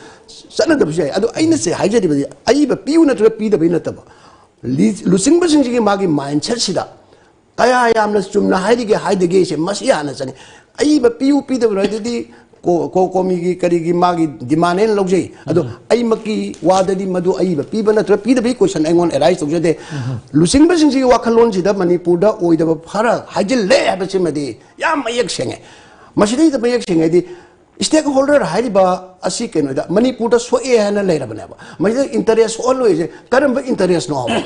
ꯆꯠꯅꯗꯕꯁꯨ ꯌꯥꯏ꯫ ꯑꯗꯣ ꯑꯩꯅ ꯁꯦ ꯍꯥꯏꯖꯔꯤꯕꯗꯤ ꯑꯏꯕ ꯄꯤꯌꯨ ꯅꯠꯇ꯭ꯔꯒ ꯄꯤꯗꯕꯩ ꯅꯠꯇꯕ, ꯂꯤ-, ꯂꯨꯆꯤꯡꯕꯁꯤꯡꯁꯤꯒꯤ ꯃꯥꯒꯤ ꯃꯥꯏꯟꯁꯦꯠꯁꯤꯗ ꯀꯌꯥ ꯌꯥꯝꯅ ꯆꯨꯝꯅ ꯍꯥꯏꯔꯤꯒꯦ ꯍꯥꯏꯗꯒꯦꯁꯦ ꯃꯁꯤ ꯍꯥꯟꯅ ꯆꯪꯉꯤ꯫ ꯑꯏꯕ ꯄꯤꯌꯨ ꯄꯤꯗꯕ ꯍꯥꯏꯗꯨꯗꯤ ꯀꯣ-, ꯀꯣ-, ꯀꯣꯃꯤꯒꯤ ꯀꯔꯤꯒꯤ ꯃꯥꯒꯤ ꯗꯤꯃꯥꯟ ꯍꯥꯏꯅ ꯂꯧꯖꯩ꯫ ꯑꯗꯣ ꯑꯩꯃꯛꯀꯤ ꯋꯥꯗꯗꯤ ꯃꯗꯨ ꯑꯏꯕ ꯄꯤꯕ ꯅꯠꯇ꯭ꯔꯒ ꯄꯤꯗꯕꯒꯤ ꯀꯣꯏꯁꯟ ꯑꯩꯉꯣꯟꯗ ꯑꯦꯔꯥꯏꯁ ꯇꯧꯖꯗꯦ꯫ ꯂꯨꯆꯤꯡꯕꯁꯤꯡꯁꯤꯒꯤ ꯋꯥꯈꯜꯂꯣꯟꯁꯤꯗ ꯃꯅꯤꯄꯨꯔꯗ ꯑꯣꯏꯗꯕ ꯈꯔ ꯍꯥꯏꯖꯤꯜꯂꯦ ꯍꯥꯏꯕꯁꯤꯃꯗꯤ ꯌꯥꯝ ꯃꯌꯦꯛ ꯁꯦꯡꯉꯦ꯫ ꯃꯁꯤꯗꯩꯗ ꯃꯌꯦꯛ ꯁꯦꯡꯉꯦ ꯍꯥꯏꯗꯤ, ꯁ꯭ꯇꯦꯛ ꯍꯣꯜꯗꯔ ꯍꯥꯏꯔꯤꯕ ꯑꯁꯤ ꯀꯩꯅꯣꯗ ꯃꯅꯤꯄꯨꯔꯗ ꯁꯣꯛꯑꯦ ꯍꯥꯏꯅ ꯂꯩꯔꯕꯅꯦꯕ꯫ ꯃꯁꯤꯗ ꯏꯟꯇꯔꯦꯁ ꯁꯣꯛꯍꯜꯂꯣꯏꯁꯦ ꯀꯔꯝꯕ ꯏꯟꯇꯔꯦꯁꯅꯣ ꯍꯥꯏꯕ?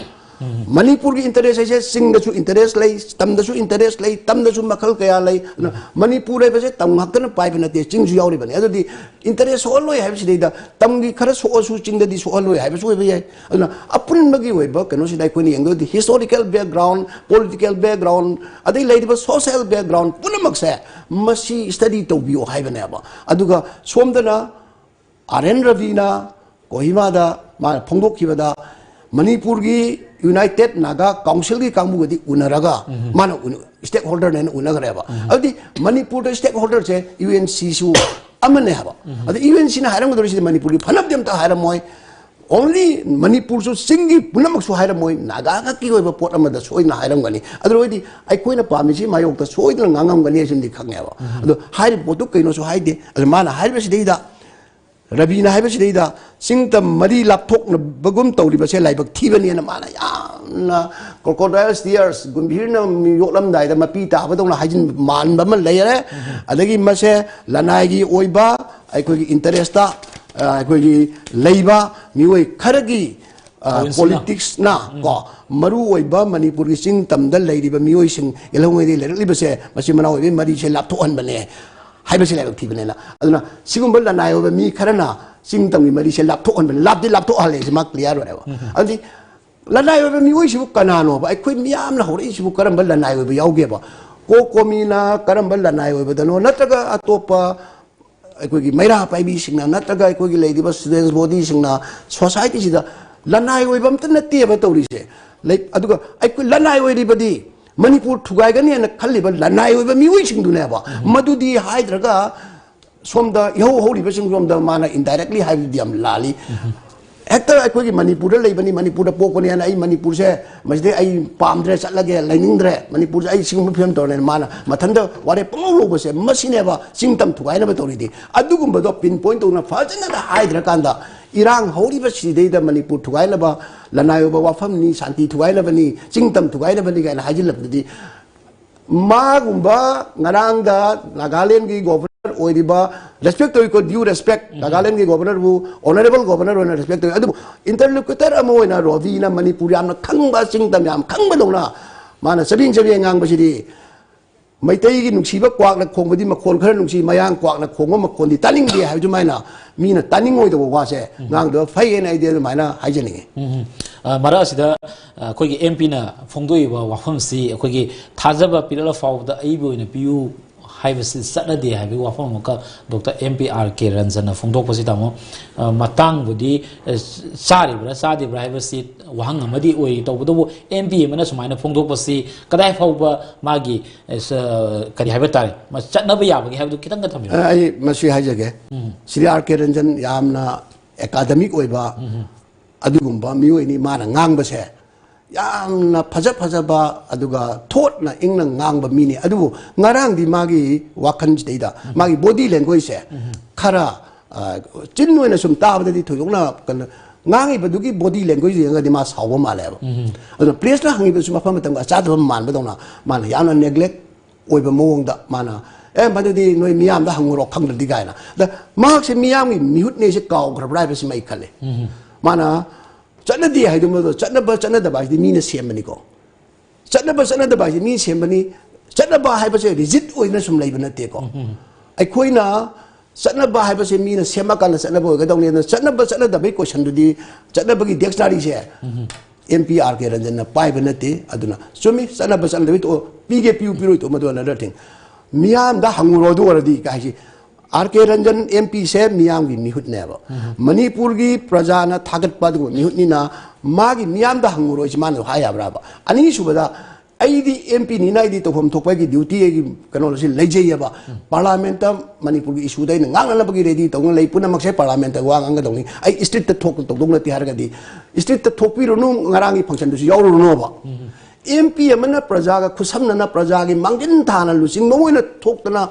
ꯃꯅꯤꯄꯨꯔꯒꯤ ꯏꯟꯇꯔꯦꯁ ꯍꯥꯏꯁꯦ ꯆꯤꯡꯗꯁꯨ ꯏꯟꯇꯔꯦꯁ ꯂꯩ, ꯇꯝꯗꯁꯨ ꯏꯟꯇꯔꯦꯁ ꯂꯩ, ꯇꯝꯗꯁꯨ ꯃꯈꯜ ꯀꯌꯥ ꯂꯩ꯫ ꯑꯗꯨꯅ ꯃꯅꯤꯄꯨꯔ ꯍꯥꯏꯕꯁꯦ ꯇꯝ ꯉꯥꯛꯇꯅ ꯄꯥꯏꯕ ꯅꯠꯇꯦ, ꯆꯤꯡꯁꯨ ꯌꯥꯎꯔꯤꯕꯅꯤ꯫ ꯑꯗꯨꯗꯤ ꯏꯟꯇꯔꯦꯁ ꯁꯣꯛꯍꯜꯂꯣꯏ ꯍꯥꯏꯕꯁꯤꯗꯩꯗ ꯇꯝꯒꯤ ꯈꯔ ꯁꯣꯛꯑꯁꯨ ꯆꯤꯡꯗꯗꯤ ꯁꯣꯛꯍꯜꯂꯣꯏ ꯍꯥꯏꯕꯁꯨ ꯑꯣꯏꯕ ꯌꯥꯏ꯫ ꯑꯗꯨꯅ ꯑꯄꯨꯟꯕꯒꯤ ꯑꯣꯏꯕ ꯀꯩꯅꯣꯁꯤꯗ ꯑꯩꯈꯣꯏꯅ ꯌꯦꯡꯗꯣꯏꯗꯤ ꯍꯤꯁꯇꯣꯔꯤꯀꯦꯜ ꯕꯦꯛꯒ꯭ꯔꯥꯎꯟ, ꯄꯣꯂꯤꯇꯤꯀꯦꯜ ꯕꯦꯛꯒ꯭ꯔꯥꯎꯟ, ꯑꯗꯩ ꯂꯩꯔꯤꯕ ꯁꯣꯁꯦꯜ ꯕꯦꯛꯒ꯭ꯔꯥꯎꯟ ꯄꯨꯝꯅꯃꯛꯁꯦ ꯃꯁꯤ ꯁ꯭ꯇꯗꯤ ꯇꯧꯕꯤꯌꯣ ꯍꯥꯏꯕꯅꯦꯕ꯫ ꯑꯗꯨꯒ ꯁꯣꯝꯗꯅ ꯑꯥꯔ ꯑꯦꯟ ꯔꯕꯤꯅ ꯀꯣꯍꯤꯃꯥꯗ ꯃꯥꯅ ꯐꯣꯡꯗꯣꯛꯈꯤꯕꯗ ꯃꯅꯤꯄꯨꯔꯒꯤ ꯌꯨꯅꯥꯏꯇꯦꯠ ꯅꯥꯒꯥ ꯀꯥꯎꯟꯁꯤꯜꯒꯤ ꯀꯥꯡꯕꯨꯒꯗꯤ ꯎꯅꯔꯒ ꯃꯥꯅ ꯁ꯭ꯇꯦꯛ ꯍꯣꯜꯗꯔꯅꯦꯅ ꯎꯅꯈ꯭ꯔꯦꯕ꯫ ꯑꯗꯨꯗꯤ ꯃꯅꯤꯄꯨꯔꯗ ꯁ꯭ꯇꯦꯛ ꯍꯣꯜꯗꯔꯁꯦ ꯌꯨ ꯑꯦꯟ ꯁꯤꯁꯨ ꯑꯃꯅꯦ ꯍꯥꯏꯕ꯫ ꯑꯗ ꯌꯨ ꯑꯦꯟ ꯁꯤꯅ ꯍꯥꯏꯔꯝꯒꯗꯧꯔꯤꯁꯤꯗꯤ ꯃꯅꯤꯄꯨꯔꯒꯤ ꯐꯅꯕꯗꯤ ꯑꯝꯇ ꯍꯥꯏꯔꯝꯃꯣꯏ꯫ ꯑꯣꯡꯂꯤ ꯃꯅꯤꯄꯨꯔꯁꯨ ꯆꯤꯡꯒꯤ ꯄꯨꯝꯅꯃꯛꯁꯨ ꯍꯥꯏꯔꯝꯃꯣꯏ, ꯅꯥꯒꯥ ꯈꯛꯀꯤ ꯑꯣꯏꯕ ꯄꯣꯠ ꯑꯃꯗ ꯁꯣꯏꯗꯅ ꯍꯥꯏꯔꯝꯒꯅꯤ꯫ ꯑꯗꯨ ꯑꯣꯏꯔꯗꯤ ꯑꯩꯈꯣꯏꯅ ꯄꯥꯝꯃꯤꯁꯤ ꯃꯥꯌꯣꯛꯇ ꯁꯣꯏꯗꯅ ꯉꯥꯡꯉꯝꯒꯅꯤ ꯍꯥꯏꯁꯤꯃꯗꯤ ꯈꯪꯉꯦꯕ꯫ ꯑꯗꯣ ꯍꯥꯏꯔꯤꯕ ꯄꯣꯠꯇꯨ ꯀꯩꯅꯣꯁꯨ ꯍꯥꯏꯗꯦ꯫ ꯑꯗꯨ ꯃꯥꯅ ꯍꯥꯏꯔꯤꯕꯁꯤꯗꯩꯗ, ꯔꯕꯤꯅ ꯍꯥꯏꯕꯁꯤꯗꯩꯗ ꯆꯤꯡ ꯇꯝ ꯃꯔꯤ ꯂꯥꯞꯊꯣꯛꯅꯕꯒꯨꯝ ꯇꯧꯔꯤꯕꯁꯦ ꯂꯥꯏꯕꯛ ꯊꯤꯕꯅꯦꯅ ꯃꯥꯅ ꯌꯥꯝꯅ crocodile tears, ꯒꯨꯝꯚꯤꯔꯅ ꯃꯤ ꯌꯣꯛꯂꯝꯗꯥꯏꯗ ꯃꯄꯤ ꯇꯥꯕꯗꯧꯅ ꯍꯥꯏꯖꯤꯟ ꯃꯥꯟꯕ ꯑꯃ ꯂꯩꯔꯦ꯫ ꯑꯗꯒꯤ ꯃꯁꯦ ꯂꯅꯥꯏꯒꯤ ꯑꯣꯏꯕ ꯑꯩꯈꯣꯏꯒꯤ ꯏꯟꯇꯔꯦꯁꯇ, ꯑ, ꯑꯩꯈꯣꯏꯒꯤ ꯂꯩꯕ ꯃꯤꯑꯣꯏ ꯈꯔꯒꯤ, ꯑ, ꯄꯣꯂꯤꯇꯤꯛꯁꯅ ꯀꯣ ꯃꯔꯨ ꯑꯣꯏꯕ ꯃꯅꯤꯄꯨꯔꯒꯤ ꯆꯤꯡ ꯇꯝꯗ ꯂꯩꯔꯤꯕ ꯃꯤꯑꯣꯏꯁꯤꯡ ꯏꯜꯍꯧꯉꯩꯗꯒꯤ ꯂꯩꯔꯛꯂꯤꯕꯁꯦ ꯃꯁꯤ ꯃꯅꯥꯎ ꯑꯣꯏꯕꯒꯤ ꯃꯔꯤꯁꯦ ꯂꯥꯞꯊꯣꯛꯍꯟꯕꯅꯦ ꯍꯥꯏꯕꯁꯤ ꯂꯥꯏꯕꯛ ꯊꯤꯕꯅꯦꯅ꯫ ꯑꯗꯨꯅ ꯁꯤꯒꯨꯝꯕ ꯂꯅꯥꯏ ꯑꯣꯏꯕ ꯃꯤ ꯈꯔꯅ ꯆꯤꯡ ꯇꯝꯒꯤ ꯃꯔꯤꯁꯦ ꯂꯥꯞꯊꯣꯛꯍꯟꯕꯅꯦ꯫ ꯂꯥꯞꯇꯤ ꯂꯥꯞꯊꯣꯛꯍꯜꯂꯦ ꯁꯤ ꯃꯥ ꯀ꯭ꯂꯤꯌꯥꯔ ꯑꯣꯏꯔꯦꯕ꯫ ꯑꯗꯨꯗꯤ ꯂꯅꯥꯏ ꯑꯣꯏꯕ ꯃꯤꯑꯣꯏꯁꯤꯕꯨ ꯀꯅꯥꯅꯣꯕ? ꯑꯩꯈꯣꯏ ꯃꯤꯌꯥꯝꯅ ꯍꯧꯔꯛꯏꯁꯤꯕꯨ ꯀꯔꯝꯕ ꯂꯅꯥꯏ ꯑꯣꯏꯕ ꯌꯥꯎꯒꯦꯕ? ꯀꯣ ꯀꯣꯃꯤꯅ ꯀꯔꯝꯕ ꯂꯅꯥꯏ ꯑꯣꯏꯕꯗꯅꯣ? ꯅꯠꯇ꯭ꯔꯒ ꯑꯇꯣꯞꯄ ꯑꯩꯈꯣꯏꯒꯤ ꯃꯩꯔꯥ ꯄꯥꯏꯕꯤꯁꯤꯡꯅ, ꯅꯠꯇ꯭ꯔꯒ ꯑꯩꯈꯣꯏꯒꯤ ꯂꯩꯔꯤꯕ ꯁ꯭ꯇꯨꯗꯦꯟꯁ ꯕꯣꯗꯤꯁꯤꯡꯅ ꯁꯣꯁꯥꯏꯇꯤꯁꯤꯗ ꯂꯅꯥꯏ ꯑꯣꯏꯕ ꯑꯝꯇ ꯅꯠꯇꯦꯕ ꯇꯧꯔꯤꯁꯦ꯫ ꯂꯩ-, ꯑꯗꯨꯒ ꯑꯩꯈꯣꯏ ꯂꯅꯥꯏ ꯑꯣꯏꯔꯤꯕꯗꯤ ꯃꯅꯤꯄꯨꯔ ꯊꯨꯒꯥꯏꯒꯅꯤ ꯍꯥꯏꯅ ꯈꯜꯂꯤꯕ ꯂꯅꯥꯏ ꯑꯣꯏꯕ ꯃꯤꯑꯣꯏꯁꯤꯡꯗꯨꯅꯦꯕ꯫ ꯃꯗꯨꯗꯤ ꯍꯥꯏꯗ꯭ꯔꯒ ꯁꯣꯝꯗ ꯏꯍꯧ ꯍꯧꯔꯤꯕꯁꯤꯡ ꯁꯣꯝꯗ ꯃꯥꯅ indirectly ꯍꯥꯏꯕꯗꯨꯗꯤ ꯌꯥꯝ ꯂꯥꯜꯂꯤ꯫ ꯍꯦꯛꯇ ꯑꯩꯈꯣꯏꯒꯤ ꯃꯅꯤꯄꯨꯔꯗ ꯂꯩꯕꯅꯤ, ꯃꯅꯤꯄꯨꯔꯗ ꯄꯣꯛꯄꯅꯤ ꯍꯥꯏꯅ ꯑꯩ ꯃꯅꯤꯄꯨꯔꯁꯦ ꯃꯁꯤꯗꯩ ꯑꯩ ꯄꯥꯝꯗ꯭ꯔꯦ, ꯆꯠꯂꯒꯦ, ꯂꯩꯅꯤꯡꯗ꯭ꯔꯦ, ꯃꯅꯤꯄꯨꯔꯁꯦ ꯑꯩ ꯁꯤꯒꯨꯝꯕ ꯐꯤꯕꯝ ꯇꯧꯔꯅꯤ ꯃꯥꯅ ꯃꯊꯟꯇ ꯋꯥꯔꯦꯞ ꯄꯪꯂꯧ ꯂꯧꯕꯁꯦ, ꯃꯁꯤꯅꯦꯕ ꯆꯤꯡ ꯇꯝ ꯊꯨꯒꯥꯏꯅꯕ ꯇꯧꯔꯤꯗꯤ꯫ ꯑꯗꯨꯒꯨꯝꯕꯗꯣ pinpoint ꯇꯧꯅ ꯐꯖꯅ ꯍꯥꯏꯗ꯭ꯔꯀꯥꯟꯗ ꯏꯔꯥꯡ ꯍꯧꯔꯤꯕ ꯁꯤꯗꯩꯗ ꯃꯅꯤꯄꯨꯔ ꯊꯨꯒꯥꯏꯅꯕ, ꯂꯅꯥꯏ ꯑꯣꯏꯕ ꯋꯥꯐꯝꯅꯤ, ꯁꯥꯟꯇꯤ ꯊꯨꯒꯥꯏꯅꯕꯅꯤ, ꯆꯤꯡ ꯇꯝ ꯊꯨꯒꯥꯏꯅꯕꯅꯤ ꯀꯥꯏꯅ ꯍꯥꯏꯖꯤꯜꯂꯛꯄꯗꯨꯗꯤ ꯃꯥꯒꯨꯝꯕ ꯉꯔꯥꯡꯗ ꯅꯥꯒꯥꯂꯦꯟꯒꯤ ꯒꯣꯕꯔꯅꯔ ꯑꯣꯏꯔꯤꯕ, respect ꯇꯧꯏꯀꯣ, due respect, ꯅꯥꯒꯥꯂꯦꯟꯒꯤ ꯒꯣꯕꯔꯅꯔꯕꯨ honourable governor ꯑꯣꯏꯅ respect ꯇꯧꯏ꯫ ꯑꯗꯨꯕꯨ interlocutor ꯑꯃ ꯑꯣꯏꯅ ꯔꯣꯕꯤꯅ ꯃꯅꯤꯄꯨꯔ ꯌꯥꯝꯅ ꯈꯪꯕ, ꯆꯤꯡ ꯇꯝ ꯌꯥꯝ ꯈꯪꯕꯗꯧꯅ ꯃꯥꯅ ꯆꯕꯦꯡ ꯆꯕꯦꯡ ꯉꯥꯡꯕꯁꯤꯗꯤ ꯃꯩꯇꯩꯒꯤ ꯅꯨꯡꯁꯤꯕ ꯀ꯭ꯋꯥꯛꯅ ꯈꯣꯡꯕꯗꯤ ꯃꯈꯣꯟ ꯈꯔ ꯅꯨꯡꯁꯤ, ꯃꯌꯥꯡ ꯀ꯭ꯋꯥꯛꯅ ꯈꯣꯡꯕ ꯃꯈꯣꯟꯗꯤ ꯇꯥꯅꯤꯡꯗꯦ ꯍꯥꯏꯕ ꯑꯗꯨꯃꯥꯏꯅ ꯃꯤꯅ ꯇꯥꯅꯤꯡꯉꯣꯏꯗꯕ ꯋꯥꯁꯦ ꯉꯥꯡꯗꯕ ꯐꯩꯌꯦꯅ ꯑꯩꯗꯤ ꯑꯗꯨꯃꯥꯏꯅ ꯍꯥꯏꯖꯅꯤꯡꯉꯤ꯫ ꯎꯝ꯫ ꯑ, ꯃꯔꯛ ꯑꯁꯤꯗ, ꯑ, ꯑꯩꯈꯣꯏꯒꯤ ꯑꯦꯝ ꯄꯤꯅ ꯐꯣꯡꯗꯣꯛꯏꯕ ꯋꯥꯐꯝꯁꯤ ꯑꯩꯈꯣꯏꯒꯤ ꯊꯥꯖꯕ ꯄꯤꯔꯛꯂ ꯐꯥꯎꯕꯗ ꯑꯩꯕꯨ ꯑꯣꯏꯅ ꯄꯤꯌꯨ ꯍꯥꯏꯕꯁꯤ ꯆꯠꯅꯗꯦ ꯍꯥꯏꯕꯒꯤ ꯋꯥꯐꯝ ꯑꯃꯈꯛ ꯗꯣꯛꯇꯔ ꯑꯦꯝ ꯄꯤ ꯑꯥꯔ ꯀꯦ ꯔꯟꯖꯟꯅ ꯐꯣꯡꯗꯣꯛꯄꯁꯤ, ꯇꯥꯃꯣ, ꯑ, ꯃꯇꯥꯡꯕꯨꯗꯤ, ꯑ, ꯆꯥꯔꯤꯕ꯭ꯔꯥ ꯆꯥꯗ꯭ꯔꯤꯕ꯭ꯔꯥ ꯍꯥꯏꯕꯁꯤ ꯋꯥꯍꯪ ꯑꯃꯗꯤ ꯑꯣꯏ꯫ ꯇꯧꯕꯇꯕꯨ ꯑꯦꯝ ꯄꯤ ꯑꯃꯅ ꯁꯨꯃꯥꯏꯅ ꯐꯣꯡꯗꯣꯛꯄꯁꯤ ꯀꯗꯥꯏ ꯐꯥꯎꯕ ꯃꯥꯒꯤ, ꯑ, ꯁ-, ꯀꯔꯤ ꯍꯥꯏꯕ ꯇꯥꯔꯦ, ꯃ-, ꯆꯠꯅꯕ ꯌꯥꯕꯒꯦ ꯍꯥꯏꯕꯗꯨ ꯈꯤꯇꯪꯒ ꯊꯝꯕꯤꯌꯨ꯫ ꯑ, ꯑꯩ ꯃꯁꯤ ꯍꯥꯏꯖꯒꯦ꯫ ꯁ꯭ꯔꯤ ꯑꯥꯔ ꯀꯦ ꯔꯟꯖꯟ ꯌꯥꯝꯅ academic ꯑꯣꯏꯕ ꯑꯗꯨꯒꯨꯝꯕ ꯃꯤꯑꯣꯏꯅꯤ꯫ ꯃꯥꯅ ꯉꯥꯡꯕꯁꯦ ꯌꯥꯝꯅ ꯐꯖ ꯐꯖꯕ ꯑꯗꯨꯒ ꯊꯣꯠꯅ ꯏꯪꯅ ꯉꯥꯡꯕ ꯃꯤꯅꯤ꯫ ꯑꯗꯨꯕꯨ ꯉꯔꯥꯡꯗꯤ ꯃꯥꯒꯤ ꯋꯥꯈꯜꯁꯤꯗꯩꯗ ꯃꯥꯒꯤ body languageꯁꯦ ꯈꯔ, ꯑ, ꯆꯤꯟ ꯑꯣꯏꯅ ꯁꯨꯝ ꯇꯥꯕꯗꯗꯤ ꯊꯣꯏꯗꯣꯛꯅ ꯀꯩꯅꯣ, ꯉꯥꯡꯉꯤꯕꯗꯨꯒꯤ body language ꯌꯦꯡꯉꯒꯗꯤ ꯃꯥ ꯁꯥꯎꯕ ꯃꯥꯜꯂꯦꯕ꯫ ꯑꯗꯨꯅ pressꯇ ꯍꯪꯉꯤꯕꯗꯨꯁꯨ ꯃꯐꯝ ꯃꯇꯝꯒ ꯆꯥꯗꯕ ꯃꯥꯟꯕꯗꯧꯅ ꯃꯥꯅ ꯌꯥꯝꯅ neglect ꯑꯣꯏꯕ ꯃꯑꯣꯡꯗ ꯃꯥꯅ, "ꯑꯦ, ꯃꯗꯨꯗꯤ ꯅꯣꯏ ꯃꯤꯌꯥꯝꯗ ꯍꯪꯉꯨꯔꯣ ꯈꯪꯗ꯭ꯔꯗꯤ" ꯀꯥꯏꯅ꯫ ꯑꯗ ꯃꯍꯥꯛꯁꯦ ꯃꯤꯌꯥꯝꯒꯤ ꯃꯤꯍꯨꯠꯅꯦꯁꯦ ꯀꯥꯎꯈ꯭ꯔꯕ꯭ꯔꯥ ꯍꯥꯏꯕꯁꯤꯃ ꯑꯩ ꯈꯜꯂꯦ꯫ ꯃꯥꯅ ꯆꯠꯅꯗꯦ ꯍꯥꯏꯗꯨꯃꯗꯣ, ꯆꯠꯅꯕ ꯆꯠꯅꯗꯕ ꯍꯥꯏꯁꯤꯗꯤ ꯃꯤꯅ ꯁꯦꯝꯕꯅꯤꯀꯣ꯫ ꯆꯠꯅꯕ ꯆꯠꯅꯗꯕ ꯍꯥꯏꯁꯤꯗꯤ ꯃꯤ ꯁꯦꯝꯕꯅꯤ꯫ ꯆꯠꯅꯕ ꯍꯥꯏꯕꯁꯦ rigid ꯑꯣꯏꯅ ꯁꯨꯝ ꯂꯩꯕ ꯅꯠꯇꯦꯀꯣ꯫ ꯑꯩꯈꯣꯏꯅ ꯆꯠꯅꯕ ꯍꯥꯏꯕꯁꯦ ꯃꯤꯅ ꯁꯦꯝꯃꯀꯥꯟꯗ ꯆꯠꯅꯕ ꯑꯣꯏꯒꯗꯧꯅꯤ꯫ ꯑꯗꯨꯅ ꯆꯠꯅꯕ ꯆꯠꯅꯗꯕꯒꯤ questionꯗꯨꯗꯤ ꯆꯠꯅꯕꯒꯤ dictionaryꯁꯦ ꯑꯦꯝ ꯄꯤ ꯑꯥꯔ ꯀꯦ ꯔꯟꯖꯟꯅ ꯄꯥꯏꯕ ꯅꯠꯇꯦ꯫ ꯑꯗꯨꯅ ꯆꯨꯝꯃꯤ, ꯆꯠꯅꯕ ꯆꯠꯅꯗꯕꯒꯤ ꯇꯣꯛꯑꯣ, ꯄꯤꯒꯦ ꯄꯤꯌꯨ ꯄꯤꯔꯣꯏ ꯇꯣꯛꯑꯣ, ꯃꯗꯨ another thing꯫ ꯃꯤꯌꯥꯝꯗ ꯍꯪꯉꯨꯔꯣ ꯑꯗꯨ ꯑꯣꯏꯔꯗꯤ ꯀꯥꯏꯁꯤ꯫ ꯑꯥꯔ ꯀꯦ ꯔꯟꯖꯟ ꯑꯦꯝ ꯄꯤꯁꯦ ꯃꯤꯌꯥꯝꯒꯤ ꯃꯤꯍꯨꯠꯅꯦꯕ꯫ ꯃꯅꯤꯄꯨꯔꯒꯤ ꯄ꯭ꯔꯖꯥꯅ ꯊꯥꯒꯠꯄ ꯑꯗꯨꯒꯨꯝꯕ ꯃꯤꯍꯨꯠꯅꯤꯅ ꯃꯥꯒꯤ ꯃꯤꯌꯥꯝꯗ ꯍꯪꯉꯨꯔꯣꯏꯁꯤ ꯃꯥꯅ ꯍꯥꯏ ꯌꯥꯕ꯭ꯔꯥꯕ? ꯑꯅꯤꯁꯨꯕꯗ, ꯑꯩꯗꯤ ꯑꯦꯝ ꯄꯤꯅꯤꯅ ꯑꯩꯗꯤ ꯇꯧꯐꯝ ꯊꯣꯛꯄ ꯑꯩꯒꯤ ꯗ꯭ꯌꯨꯇꯤ, ꯑꯩꯒꯤ ꯀꯩꯅꯣꯁꯤ ꯂꯩꯖꯩꯑꯕ꯫ ꯄꯥꯔꯂꯥꯃꯦꯟꯠꯇ ꯃꯅꯤꯄꯨꯔꯒꯤ ꯏꯁꯨꯗ ꯑꯩꯅ ꯉꯥꯡꯅꯅꯕꯒꯤ ꯔꯦꯗꯤ ꯇꯧꯅ ꯂꯩ꯫ ꯄꯨꯝꯅꯃꯛꯁꯦ ꯄꯥꯔꯂꯥꯃꯦꯟꯠꯇ ꯋꯥ ꯉꯥꯡꯒꯗꯧꯅꯤ꯫ ꯑꯩ ꯏꯁꯇ꯭ꯔꯤꯠꯇ ꯊꯣꯛ ꯇꯧꯗꯧ ꯅꯠꯇꯦ ꯍꯥꯏꯔꯒꯗꯤ, ꯏꯁꯇ꯭ꯔꯤꯠꯇ ꯊꯣꯛꯄꯤꯔꯨꯅꯨ, ꯉꯔꯥꯡꯒꯤ ꯐꯪꯁꯟꯗꯨꯁꯨ ꯌꯥꯎꯔꯨꯔꯅꯣꯕ꯫ ꯑꯦꯝ ꯄꯤ ꯑꯃꯅ ꯄ꯭ꯔꯖꯥꯒ ꯈꯨꯠꯁꯝꯅꯅ, ꯄ꯭ꯔꯖꯥꯒꯤ ꯃꯥꯡꯖꯤꯟ ꯊꯥꯅ ꯂꯨꯆꯤꯡꯕ ꯑꯃ ꯑꯣꯏꯅ ꯊꯣꯛꯇꯅ,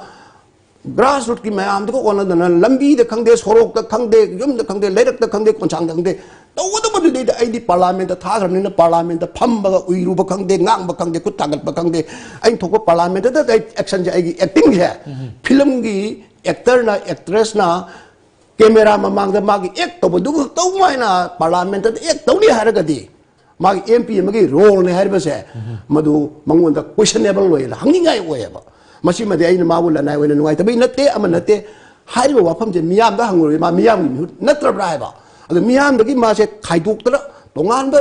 ꯒ꯭ꯔꯥꯁꯔꯨꯠꯀꯤ ꯃꯌꯥꯝꯗꯨꯒ ꯑꯣꯟꯅꯗꯅ, ꯂꯝꯕꯤꯗ ꯈꯪꯗꯦ, ꯁꯣꯔꯣꯛꯇ ꯈꯪꯗꯦ, ꯌꯨꯝꯗ ꯈꯪꯗꯦ, ꯂꯩꯔꯛꯇ ꯈꯪꯗꯦ, ꯈꯣꯡꯁꯥꯡꯗ ꯈꯪꯗꯦ, ꯇꯧꯒꯗꯕꯗꯨꯗꯤ ꯑꯩꯗꯤ ꯄꯥꯔꯂꯥꯃꯦꯟꯠꯇ ꯊꯥꯈ꯭ꯔꯕꯅꯤꯅ, ꯄꯥꯔꯂꯥꯃꯦꯟꯠꯇ ꯐꯝꯕꯒ ꯎꯏꯔꯨꯕ ꯈꯪꯗꯦ, ꯉꯥꯡꯕ ꯈꯪꯗꯦ, ꯈꯨꯠ ꯊꯥꯡꯒꯠꯄ ꯈꯪꯗꯦ꯫ ꯑꯩꯅ ꯊꯣꯛꯄ ꯄꯥꯔꯂꯥꯃꯦꯟꯠꯇꯗ ꯑꯩ ꯑꯦꯛꯁꯟꯁꯦ, ꯑꯩꯒꯤ ꯑꯦꯛꯇꯤꯡꯁꯦ, ꯐꯤꯂꯝꯒꯤ ꯑꯦꯛꯇꯔꯅ, ꯑꯦꯛꯇ꯭ꯔꯦꯁꯅ ꯀꯦꯃꯦꯔꯥ ꯃꯃꯥꯡꯗ ꯃꯥꯒꯤ ꯑꯦꯛ ꯇꯧꯕꯗꯨ ꯈꯛꯇꯧꯃꯥꯏꯅ ꯄꯥꯔꯂꯥꯃꯦꯟꯠꯇꯗ ꯑꯦꯛ ꯇꯧꯅꯤ ꯍꯥꯏꯔꯒꯗꯤ, ꯃꯥꯒꯤ ꯑꯦꯝ ꯄꯤ ꯑꯃꯒꯤ ꯔꯣꯜꯅꯦ ꯍꯥꯏꯔꯤꯕꯁꯦ, ꯃꯗꯨ ꯃꯉꯣꯟꯗ ꯀꯣꯏꯁꯟꯅꯦꯕꯜ ꯑꯣꯏꯌꯦꯅ, ꯍꯪꯅꯤꯡꯉꯥꯏ ꯑꯣꯏꯌꯦꯕ꯫ ꯃꯁꯤꯃꯗꯤ ꯑꯩꯅ ꯃꯥꯕꯨ ꯂꯅꯥꯏ ꯑꯣꯏꯅ ꯅꯨꯡꯉꯥꯏꯇꯕꯩ ꯅꯠꯇꯦ, ꯑꯃ ꯅꯠꯇꯦ꯫ ꯍꯥꯏꯔꯤꯕ ꯋꯥꯐꯝꯁꯦ ꯃꯤꯌꯥꯝꯗ ꯍꯪꯉꯨꯔꯦ, ꯃꯥ ꯃꯤꯌꯥꯝꯒꯤ ꯃꯤꯍꯨꯠ ꯅꯠꯇ꯭ꯔꯕ꯭ꯔꯥ ꯍꯥꯏꯕ꯫ ꯑꯗꯣ ꯃꯤꯌꯥꯝꯗꯒꯤ ꯃꯥꯁꯦ ꯈꯥꯏꯗꯣꯛꯇꯅ ꯇꯣꯉꯥꯟꯕ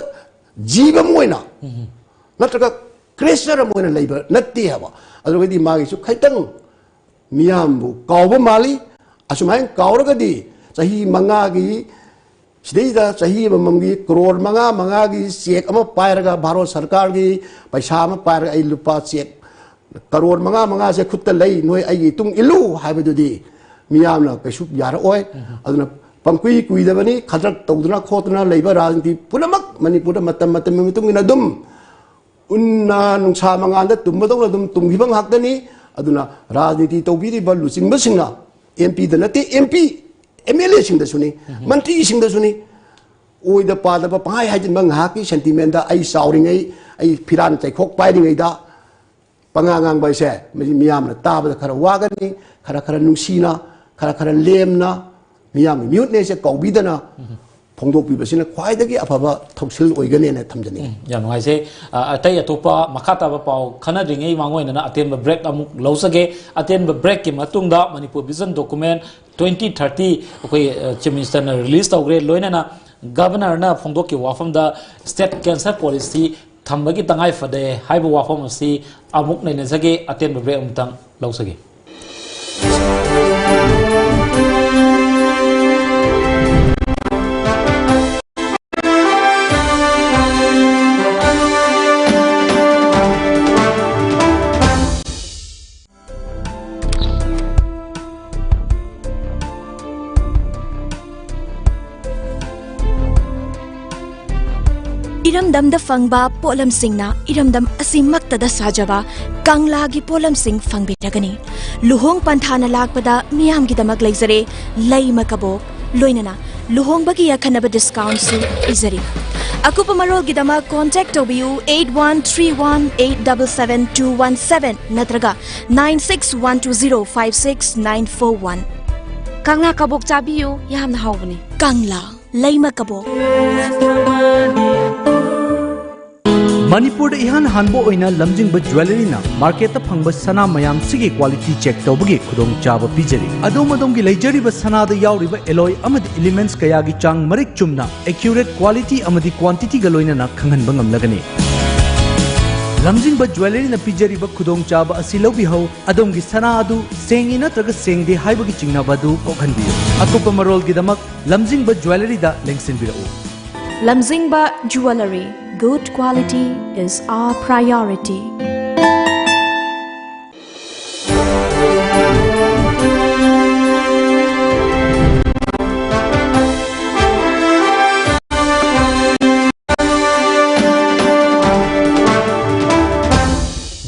ꯖꯤꯕ ꯑꯃ ꯑꯣꯏꯅ, ꯅꯠꯇ꯭ꯔꯒ ꯀ꯭ꯔꯦꯆꯔ ꯑꯃ ꯑꯣꯏꯅ ꯂꯩꯕ ꯅꯠꯇꯦ ꯍꯥꯏꯕ꯫ ꯑꯗꯨꯒꯗꯤ ꯃꯥꯒꯤꯁꯨ ꯈꯤꯇꯪ ꯃꯤꯌꯥꯝꯕꯨ ꯀꯥꯎꯕ ꯃꯥꯜꯂꯤ꯫ ꯑꯁꯨꯃꯥꯏꯅ ꯀꯥꯎꯔꯒꯗꯤ ꯆꯍꯤ ꯃꯉꯥꯒꯤ, ꯁꯤꯗꯩꯗ ꯆꯍꯤ ꯑꯃꯃꯝꯒꯤ ꯀ꯭ꯔꯣꯔ ꯃꯉꯥ ꯃꯉꯥꯒꯤ ꯆꯦꯛ ꯑꯃ ꯄꯥꯏꯔꯒ, ꯚꯥꯔꯠ ꯁꯔꯀꯥꯔꯒꯤ ꯄꯩꯁꯥ ꯑꯃ ꯄꯥꯏꯔꯒ, "ꯑꯩ ꯂꯨꯄꯥ ꯆꯦꯛ ꯀ꯭ꯔꯣꯔ ꯃꯉꯥ ꯃꯉꯥꯁꯦ ꯈꯨꯠꯇ ꯂꯩ, ꯅꯣꯏ ꯑꯩꯒꯤ ꯏꯇꯨꯡ ꯏꯜꯂꯨ" ꯍꯥꯏꯕꯗꯨꯗꯤ ꯃꯤꯌꯥꯝꯅ ꯀꯩꯁꯨ ꯌꯥꯔꯛꯑꯣꯏ꯫ ꯑꯗꯨꯅ ꯄꯪꯀꯨꯏ ꯀꯨꯏꯗꯕꯅꯤ, ꯈꯗ꯭ꯔꯛ ꯇꯧꯗꯅ ꯈꯣꯠꯇꯅ ꯂꯩꯕ ꯔꯥꯖꯅꯤꯇꯤ ꯄꯨꯝꯅꯃꯛ ꯃꯅꯤꯄꯨꯔꯗ ꯃꯇꯝ ꯃꯇꯝꯒꯤ ꯃꯇꯨꯡ ꯏꯟꯅ ꯑꯗꯨꯝ ꯎꯟꯅ ꯅꯨꯡꯁꯥ ꯃꯉꯥꯜꯗ ꯇꯨꯝꯕꯗꯧꯅ ꯑꯗꯨꯝ ꯇꯨꯝꯈꯤꯕ ꯉꯥꯛꯇꯅꯤ꯫ ꯑꯗꯨꯅ ꯔꯥꯖꯅꯤꯇꯤ ꯇꯧꯕꯤꯔꯤꯕ ꯂꯨꯆꯤꯡꯕꯁꯤꯡꯅ, ꯑꯦꯝ ꯄꯤꯗ ꯅꯠꯇꯦ, ꯑꯦꯝ ꯄꯤ, ꯑꯦꯝ ꯑꯦꯜ ꯑꯦꯁꯤꯡꯗꯁꯨꯅꯤ, ꯃꯟꯇ꯭ꯔꯤꯁꯤꯡꯗꯁꯨꯅꯤ, ꯑꯣꯏꯗ ꯄꯥꯗꯕ ꯄꯪꯍꯥꯏ ꯍꯥꯏꯖꯤꯟꯕ, ꯉꯥꯏꯍꯥꯛꯀꯤ ꯁꯦꯟꯇꯤꯃꯦꯟꯗ, ꯑꯩ ꯆꯥꯎꯔꯤꯉꯩ, ꯑꯩ ꯐꯤꯔꯥꯟ ꯆꯩꯈꯣꯛ ꯄꯥꯏꯔꯤꯉꯩꯗ ꯄꯉꯥꯡ ꯉꯥꯡꯕ ꯍꯥꯏꯁꯦ, ꯃꯁꯤ ꯃꯤꯌꯥꯝꯅ ꯇꯥꯕꯗ ꯈꯔ ꯋꯥꯒꯅꯤ, ꯈꯔ ꯈꯔ ꯅꯨꯡꯁꯤꯅ, ꯈꯔ ꯈꯔ ꯂꯦꯝꯅ, ꯃꯤꯌꯥꯝꯒꯤ ꯃꯤꯍꯨꯠꯅꯦꯁꯦ ꯀꯧꯕꯤꯗꯅ ꯐꯣꯡꯗꯣꯛꯄꯤꯕꯁꯤꯅ ꯈ꯭ꯋꯥꯏꯗꯒꯤ ꯑꯐꯕ ꯊꯧꯁꯤꯜ ꯑꯣꯏꯒꯅꯦꯅ ꯊꯝꯖꯅꯤꯡꯏ꯫ ꯎꯝ, ꯌꯥꯝ ꯅꯨꯡꯉꯥꯏꯖꯩ꯫ ꯑ, ꯑꯇꯩ ꯑꯇꯣꯞꯄ ꯃꯈꯥ ꯇꯥꯕ ꯄꯥꯎ ꯈꯟꯅꯗ꯭ꯔꯤꯉꯩ ꯃꯥꯡꯑꯣꯏꯅꯅ ꯑꯇꯦꯟꯕ ꯕ꯭ꯔꯦꯛ ꯑꯃꯨꯛ ꯂꯧꯖꯒꯦ꯫ ꯑꯇꯦꯟꯕ ꯕ꯭ꯔꯦꯛꯀꯤ ꯃꯇꯨꯡꯗ Manipur vision document twenty thirty ꯑꯩꯈꯣꯏ, ꯑ, ꯆꯤꯐ ꯃꯤꯅꯤꯁꯇꯔꯅ ꯔꯤꯂꯤꯁ ꯇꯧꯈ꯭ꯔꯦ, ꯂꯣꯏꯅꯅ ꯒꯚꯔꯅꯔꯅ ꯐꯣꯡꯗꯣꯛꯈꯤꯕ ꯋꯥꯐꯝꯗ ꯁ꯭ꯇꯦꯠ ꯀꯦꯟꯁꯔ ꯄꯣꯂꯤꯁꯤ ꯊꯝꯕꯒꯤ ꯇꯉꯥꯏ ꯐꯗꯦ ꯍꯥꯏꯕ ꯋꯥꯐꯝ ꯑꯁꯤ ꯑꯃꯨꯛ ꯅꯩꯅꯖꯒꯦ꯫ ꯑꯇꯦꯟꯕ ꯕ꯭ꯔꯦꯛ ꯑꯃꯇꯪ ꯂꯧꯖꯒꯦ꯫ ꯏꯔꯝꯗꯝꯗ ꯐꯪꯕ ꯄꯣꯠꯂꯝꯁꯤꯡꯅ ꯏꯔꯝꯗꯝ ꯑꯁꯤꯃꯛꯇꯗ ꯁꯥꯖꯕ ꯀꯪꯂꯥꯒꯤ ꯄꯣꯠꯂꯝꯁꯤꯡ ꯐꯪꯕꯤꯔꯒꯅꯤ꯫ ꯂꯨꯍꯣꯡ ꯄꯟꯊꯥꯅ ꯂꯥꯛꯄꯗ ꯃꯤꯌꯥꯝꯒꯤꯗꯃꯛ ꯂꯩꯖꯔꯦ ꯂꯩꯃ ꯀꯕꯣꯛ, ꯂꯣꯏꯅꯅ ꯂꯨꯍꯣꯡꯕꯒꯤ ꯑꯈꯟꯅꯕ ꯗꯤꯁꯀꯥꯎꯟꯁꯨ ꯄꯤꯖꯔꯤ꯫ ꯑꯀꯨꯞꯄ ꯃꯔꯣꯜꯒꯤꯗꯃꯛ ꯀꯣꯟꯇꯦꯛ ꯇꯧꯕꯤꯌꯨ eight one three one eight double seven two one seven ꯅꯠꯇ꯭ꯔꯒ nine six one two zero five six nine four one꯫ ꯀꯪꯂꯥ ꯀꯕꯣꯛ ꯆꯥꯕꯤꯌꯨ, ꯌꯥꯝꯅ ꯍꯥꯎꯕꯅꯤ꯫ ꯀꯪꯂꯥ ꯂꯩꯃ ꯀꯕꯣꯛ꯫ ꯃꯅꯤꯄꯨꯔꯗ ꯏꯍꯥꯟ ꯍꯥꯟꯕ ꯑꯣꯏꯅ ꯂꯝꯖꯤꯡꯕ ꯖ꯭ꯋꯦꯂꯔꯤꯅ ꯃꯥꯔꯀꯦꯠꯇ ꯐꯪꯕ ꯁꯅꯥ ꯃꯌꯥꯝꯁꯤꯒꯤ ꯀ꯭ꯋꯥꯂꯤꯇꯤ ꯆꯦꯛ ꯇꯧꯕꯒꯤ ꯈꯨꯗꯣꯡꯆꯥꯕ ꯄꯤꯖꯔꯤ꯫ ꯑꯗꯣꯝ ꯑꯗꯣꯝꯒꯤ ꯂꯩꯖꯔꯤꯕ ꯁꯅꯥꯗ ꯌꯥꯎꯔꯤꯕ ꯑꯦꯂꯣꯏ ꯑꯃꯗꯤ ꯏꯂꯤꯃꯦꯟꯠꯁ ꯀꯌꯥꯒꯤ ꯆꯥꯡ ꯃꯔꯤꯛ ꯆꯨꯝꯅ, ꯑꯦꯀ꯭ꯌꯨꯔꯦꯠ ꯀ꯭ꯋꯥꯂꯤꯇꯤ ꯑꯃꯗꯤ ꯀ꯭ꯋꯥꯟꯇꯤꯇꯤꯒ ꯂꯣꯏꯅꯅ ꯈꯪꯍꯟꯕ ꯉꯝꯂꯒꯅꯤ꯫ ꯂꯝꯖꯤꯡꯕ ꯖ꯭ꯋꯦꯂꯔꯤꯅ ꯄꯤꯖꯔꯤꯕ ꯈꯨꯗꯣꯡꯆꯥꯕ ꯑꯁꯤ ꯂꯧꯕꯤꯍꯧ꯫ ꯑꯗꯣꯝꯒꯤ ꯁꯅꯥ ꯑꯗꯨ ꯁꯦꯡꯉꯤ ꯅꯠꯇ꯭ꯔꯒ ꯁꯦꯡꯗꯦ ꯍꯥꯏꯕꯒꯤ ꯆꯤꯡꯅꯕ ꯑꯗꯨ ꯀꯣꯛꯍꯟꯕꯤꯌꯨ꯫ ꯑꯀꯨꯞꯄ ꯃꯔꯣꯜꯒꯤꯗꯃꯛ ꯂꯝꯖꯤꯡꯕ ꯖ꯭ꯋꯦꯂꯔꯤꯗ ꯂꯦꯡꯁꯤꯟꯕꯤꯔꯛꯎ꯫ ꯂꯝꯖꯤꯡꯕ Jewellery, good quality is our priority.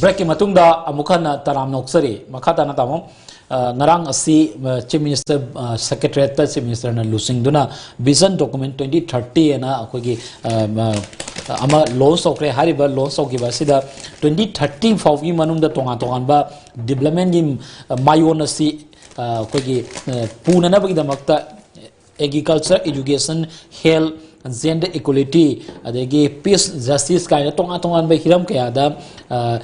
ꯕ꯭ꯔꯦꯛꯀꯤ ꯃꯇꯨꯡꯗ ꯑꯃꯨꯛ ꯍꯟꯅ ꯇꯔꯥꯝꯅ ꯑꯣꯛꯆꯔꯤ꯫ ꯃꯈꯥ ꯇꯥꯅ ꯇꯥꯃꯣ, ꯑ, ꯉꯔꯥꯡ ꯑꯁꯤ, ꯑ, Chief Minister, ꯑ, Secretariat-ꯇ Chief Minister-ꯅ ꯂꯨꯆꯤꯡꯗꯨꯅ Vision Document twenty thirty ꯑꯅ ꯑꯩꯈꯣꯏꯒꯤ, ꯑ, ꯑ, ꯑꯃ ꯂꯣꯟꯆ ꯇꯧꯈ꯭ꯔꯦ꯫ ꯍꯥꯏꯔꯤꯕ ꯂꯣꯟꯆ ꯇꯧꯈꯤꯕ ꯑꯁꯤꯗ twenty thirty ꯐꯥꯎꯒꯤ ꯃꯅꯨꯡꯗ ꯇꯣꯉꯥꯟ ꯇꯣꯉꯥꯟꯕ ꯗꯤꯕ꯭ꯂꯞꯃꯦꯟꯒꯤ, ꯑ, ꯃꯥꯏꯑꯣꯟ ꯑꯁꯤ, ꯑ, ꯑꯩꯈꯣꯏꯒꯤ, ꯑ, ꯄꯨꯅꯅꯕꯒꯤꯗꯃꯛꯇ agriculture, education, health, gender equality, ꯑꯗꯒꯤ peace, justice ꯀꯥꯏꯅ ꯇꯣꯉꯥꯟ ꯇꯣꯉꯥꯟꯕ ꯍꯤꯔꯝ ꯀꯌꯥꯗ, ꯑ,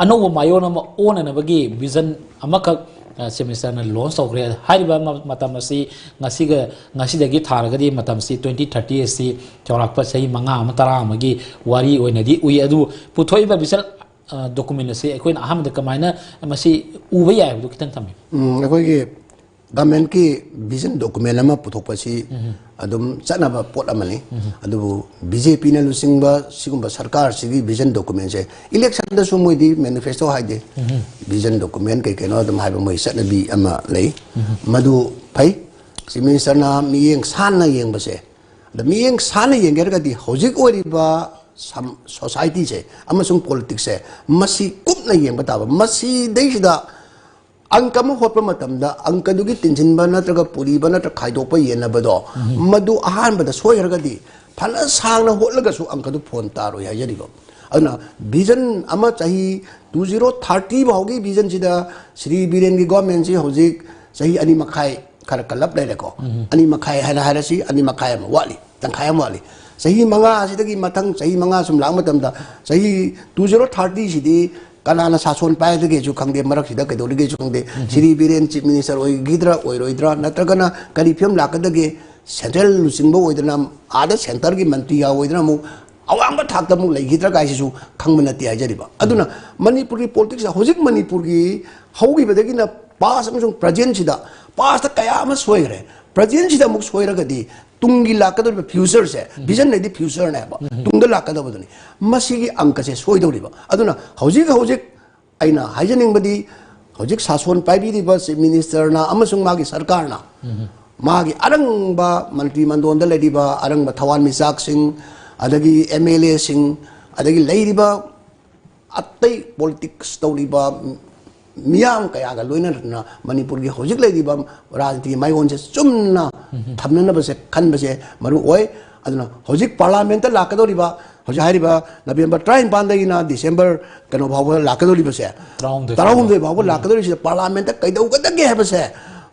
ꯑꯅꯧꯕ ꯃꯥꯏꯑꯣꯟ ꯑꯃ ꯑꯣꯟꯅꯅꯕꯒꯤ vision ꯑꯃꯈꯛ, ꯑ, Chief Minister-ꯅ ꯂꯣꯟꯆ ꯇꯧꯈ꯭ꯔꯦ꯫ ꯍꯥꯏꯔꯤꯕ ꯃ-, ꯃꯇꯝ ꯑꯁꯤ ꯉꯁꯤꯒ, ꯉꯁꯤꯗꯒꯤ ꯊꯥꯔꯒꯗꯤ ꯃꯇꯝꯁꯤ twenty thirty ꯑꯁꯤ ꯆꯥꯎꯔꯥꯛꯄ ꯆꯍꯤ ꯃꯉꯥ ꯑꯃ, ꯇꯔꯥ ꯑꯃꯒꯤ ꯋꯥꯔꯤ ꯑꯣꯏꯅꯗꯤ ꯎꯏ꯫ ꯑꯗꯨꯕꯨ ꯄꯨꯊꯣꯛꯏꯕ vision, ꯑ, document ꯑꯁꯤ ꯑꯩꯈꯣꯏꯅ ꯑꯍꯥꯟꯕꯗ ꯀꯃꯥꯏꯅ ꯃꯁꯤ ꯎꯕ ꯌꯥꯏ ꯍꯥꯏꯕꯗꯨ ꯈꯤꯇꯪ ꯊꯝꯕꯤꯌꯨ꯫ ꯎꯝ, ꯑꯩꯈꯣꯏꯒꯤ ꯒꯚꯔꯟꯃꯦꯟꯠꯀꯤ vision document ꯑꯃ ꯄꯨꯊꯣꯛꯄꯁꯤ ꯑꯗꯨꯝ ꯆꯠꯅꯕ ꯄꯣꯠ ꯑꯃꯅꯤ꯫ ꯑꯗꯨꯕꯨ BJP-ꯅ ꯂꯨꯆꯤꯡꯕ ꯁꯤꯒꯨꯝꯕ ꯁꯔꯀꯥꯔꯁꯤꯒꯤ vision document-ꯁꯦ, election-ꯗꯁꯨ ꯃꯣꯏꯗꯤ manifesto ꯍꯥꯏꯗꯦ, vision document ꯀꯩ ꯀꯩꯅꯣ ꯑꯗꯨꯝ ꯍꯥꯏꯕ ꯃꯣꯏ ꯆꯠꯅꯕꯤ ꯑꯃ ꯂꯩ꯫ ꯃꯗꯨ ꯐꯩ꯫ Chief Minister-ꯅ ꯃꯤꯠꯌꯦꯡ ꯁꯥꯟꯅ ꯌꯦꯡꯕꯁꯦ ꯃꯤꯠꯌꯦꯡ ꯁꯥꯟꯅ ꯌꯦꯡꯒꯦ ꯍꯥꯏꯔꯒꯗꯤ ꯍꯧꯖꯤꯛ ꯑꯣꯏꯔꯤꯕ ꯁꯝ-, ꯁꯣꯁꯥꯏꯇꯤꯁꯦ ꯑꯃꯁꯨꯡ ꯄꯣꯂꯤꯇꯤꯛꯁꯁꯦ ꯃꯁꯤ ꯀꯨꯞꯅ ꯌꯦꯡꯕ ꯇꯥꯕ꯫ ꯃꯁꯤꯗꯩꯁꯤꯗ ꯑꯪꯀ ꯑꯃ ꯍꯣꯠꯄ ꯃꯇꯝꯗ ꯑꯪꯀꯗꯨꯒꯤ ꯇꯤꯟꯁꯤꯟꯕ ꯅꯠꯇ꯭ꯔꯒ ꯄꯨꯔꯤꯕ ꯅꯠꯇ꯭ꯔꯒ ꯈꯥꯏꯗꯣꯛꯄ ꯌꯦꯟꯅꯕꯗꯣ, ꯃꯗꯨ ꯑꯍꯥꯟꯕꯗ ꯁꯣꯏꯈ꯭ꯔꯒꯗꯤ ꯐꯅ ꯁꯥꯡꯅ ꯍꯣꯠꯂꯒꯁꯨ ꯑꯪꯀꯗꯨ ꯐꯣꯟ ꯇꯥꯔꯣꯏ ꯍꯥꯏꯖꯔꯤꯕ꯫ ꯑꯗꯨꯅ ꯚꯤꯖꯟ ꯑꯃ ꯆꯍꯤ two zero thirty ꯐꯥꯎꯒꯤ ꯚꯤꯖꯟꯁꯤꯗ ꯁ꯭ꯔꯤ ꯕꯤꯔꯦꯟꯒꯤ ꯒꯣꯔꯃꯦꯟꯁꯤ ꯍꯧꯖꯤꯛ ꯆꯍꯤ ꯑꯅꯤ ꯃꯈꯥꯏ ꯈꯔ ꯀꯜꯂꯞ ꯂꯩꯔꯦꯀꯣ꯫ ꯑꯅꯤ ꯃꯈꯥꯏ ꯍꯥꯏꯅ ꯍꯥꯏꯔꯁꯤ, ꯑꯅꯤ ꯃꯈꯥꯏ ꯑꯃ ꯋꯥꯠꯂꯤ, ꯇꯪꯈꯥꯏ ꯑꯃ ꯋꯥꯠꯂꯤ꯫ ꯆꯍꯤ ꯃꯉꯥ ꯑꯁꯤꯗꯒꯤ ꯃꯊꯪ ꯆꯍꯤ ꯃꯉꯥ ꯁꯨꯝ ꯂꯥꯛꯄ ꯃꯇꯝꯗ ꯆꯍꯤ two zero thirty ꯁꯤꯗꯤ ꯀꯅꯥꯅ ꯁꯥꯁꯣꯟ ꯄꯥꯏꯗꯒꯦꯁꯨ ꯈꯪꯗꯦ, ꯃꯔꯛꯁꯤꯗ ꯀꯩꯗꯧꯔꯤꯒꯦꯁꯨ ꯈꯪꯗꯦ꯫ ꯁ꯭ꯔꯤ ꯕꯤꯔꯦꯟ ꯆꯤꯐ ꯃꯤꯅꯤꯁꯇꯔ ꯑꯣꯏꯒꯗ꯭ꯔꯥ ꯑꯣꯏꯔꯣꯏꯗ꯭ꯔꯥ, ꯅꯠꯇ꯭ꯔꯒꯅ ꯀꯔꯤ ꯐꯤꯕꯝ ꯂꯥꯛꯀꯗꯒꯦ, ꯁꯦꯟꯇ꯭ꯔꯦꯜ ꯂꯨꯆꯤꯡꯕ ꯑꯣꯏꯗꯅ ꯑꯥꯗ ꯁꯦꯟꯇꯔꯒꯤ ꯃꯟꯇ꯭ꯔꯤꯒ ꯑꯣꯏꯗꯅ ꯑꯃꯨꯛ ꯑꯋꯥꯡꯕ ꯊꯥꯛꯇ ꯑꯃꯨꯛ ꯂꯩꯈꯤꯗ꯭ꯔꯥ ꯀꯥꯏꯁꯤꯁꯨ ꯈꯪꯕ ꯅꯠꯇꯦ ꯍꯥꯏꯖꯔꯤꯕ꯫ ꯑꯗꯨꯅ ꯃꯅꯤꯄꯨꯔꯒꯤ ꯄꯣꯂꯤꯇꯤꯛꯁꯇ ꯍꯧꯖꯤꯛ ꯃꯅꯤꯄꯨꯔꯒꯤ ꯍꯧꯈꯤꯕꯗꯒꯤꯅ ꯄꯥꯁ ꯑꯃꯁꯨꯡ ꯄ꯭ꯔꯖꯦꯟꯁꯤꯗ, ꯄꯥꯁꯇ ꯀꯌꯥ ꯑꯃ ꯁꯣꯏꯈ꯭ꯔꯦ, ꯄ꯭ꯔꯖꯦꯟꯁꯤꯗ ꯑꯃꯨꯛ ꯁꯣꯏꯔꯒꯗꯤ ꯇꯨꯡꯒꯤ ꯂꯥꯛꯀꯗꯧꯔꯤꯕ ꯐ꯭ꯌꯨꯆꯔꯁꯦ, ꯚꯤꯖꯟ ꯍꯥꯏꯗꯤ ꯐ꯭ꯌꯨꯆꯔꯅꯦ ꯍꯥꯏꯕ, ꯇꯨꯡꯗ ꯂꯥꯛꯀꯗꯕꯗꯨꯅꯤ꯫ ꯃꯁꯤꯒꯤ ꯑꯪꯀꯁꯦ ꯁꯣꯏꯗꯧꯔꯤꯕ꯫ ꯑꯗꯨꯅ ꯍꯧꯖꯤꯛ ꯍꯧꯖꯤꯛ ꯑꯩꯅ ꯍꯥꯏꯖꯅꯤꯡꯕꯗꯤ, ꯍꯧꯖꯤꯛ ꯁꯥꯁꯣꯟ ꯄꯥꯏꯕꯤꯔꯤꯕ ꯆꯤꯐ ꯃꯤꯅꯤꯁꯇꯔꯅ ꯑꯃꯁꯨꯡ ꯃꯥꯒꯤ ꯁꯔꯀꯥꯔꯅ ꯃꯥꯒꯤ ꯑꯔꯪꯕ ꯃꯟꯇ꯭ꯔꯤ ꯃꯟꯗꯣꯟꯗ ꯂꯩꯔꯤꯕ ꯑꯔꯪꯕ ꯊꯋꯥꯟꯃꯤꯆꯥꯛꯁꯤꯡ, ꯑꯗꯒꯤ ꯑꯦꯝ ꯑꯦꯜ ꯑꯦꯁꯤꯡ, ꯑꯗꯒꯤ ꯂꯩꯔꯤꯕ ꯑꯇꯩ ꯄꯣꯂꯤꯇꯤꯛꯁ ꯇꯧꯔꯤꯕ ꯃꯤꯌꯥꯝ ꯀꯌꯥꯒ ꯂꯣꯏꯅꯅ ꯃꯅꯤꯄꯨꯔꯒꯤ ꯍꯧꯖꯤꯛ ꯂꯩꯔꯤꯕ ꯔꯥꯖꯅꯤꯇꯤꯒꯤ ꯃꯥꯏꯑꯣꯟꯁꯦ ꯆꯨꯝꯅ ꯊꯝꯅꯅꯕꯁꯦ ꯈꯟꯕꯁꯦ ꯃꯔꯨ ꯑꯣꯏ꯫ ꯑꯗꯨꯅ ꯍꯧꯖꯤꯛ ꯄꯥꯔꯂꯥꯃꯦꯟꯠꯇ ꯂꯥꯛꯀꯗꯧꯔꯤꯕ, ꯍꯧꯖꯤꯛ ꯍꯥꯏꯔꯤꯕ ꯅꯕꯦꯝꯕꯔ ꯇꯔꯥꯅꯤꯄꯥꯟꯗꯒꯤꯅ ꯗꯤꯁꯦꯝꯕꯔ ꯀꯩꯅꯣ ꯐꯥꯎꯕ ꯂꯥꯛꯀꯗꯧꯔꯤꯕꯁꯦ, ꯇꯔꯥꯍꯨꯝꯗꯣꯏ ꯐꯥꯎꯕ꯫ ꯇꯔꯥꯍꯨꯝꯗꯣꯏ ꯐꯥꯎꯕ ꯂꯥꯛꯀꯗꯧꯔꯤꯁꯤꯗ ꯄꯥꯔꯂꯥꯃꯦꯟꯠꯇ ꯀꯩꯗꯧꯒꯗꯒꯦ ꯍꯥꯏꯕꯁꯦ,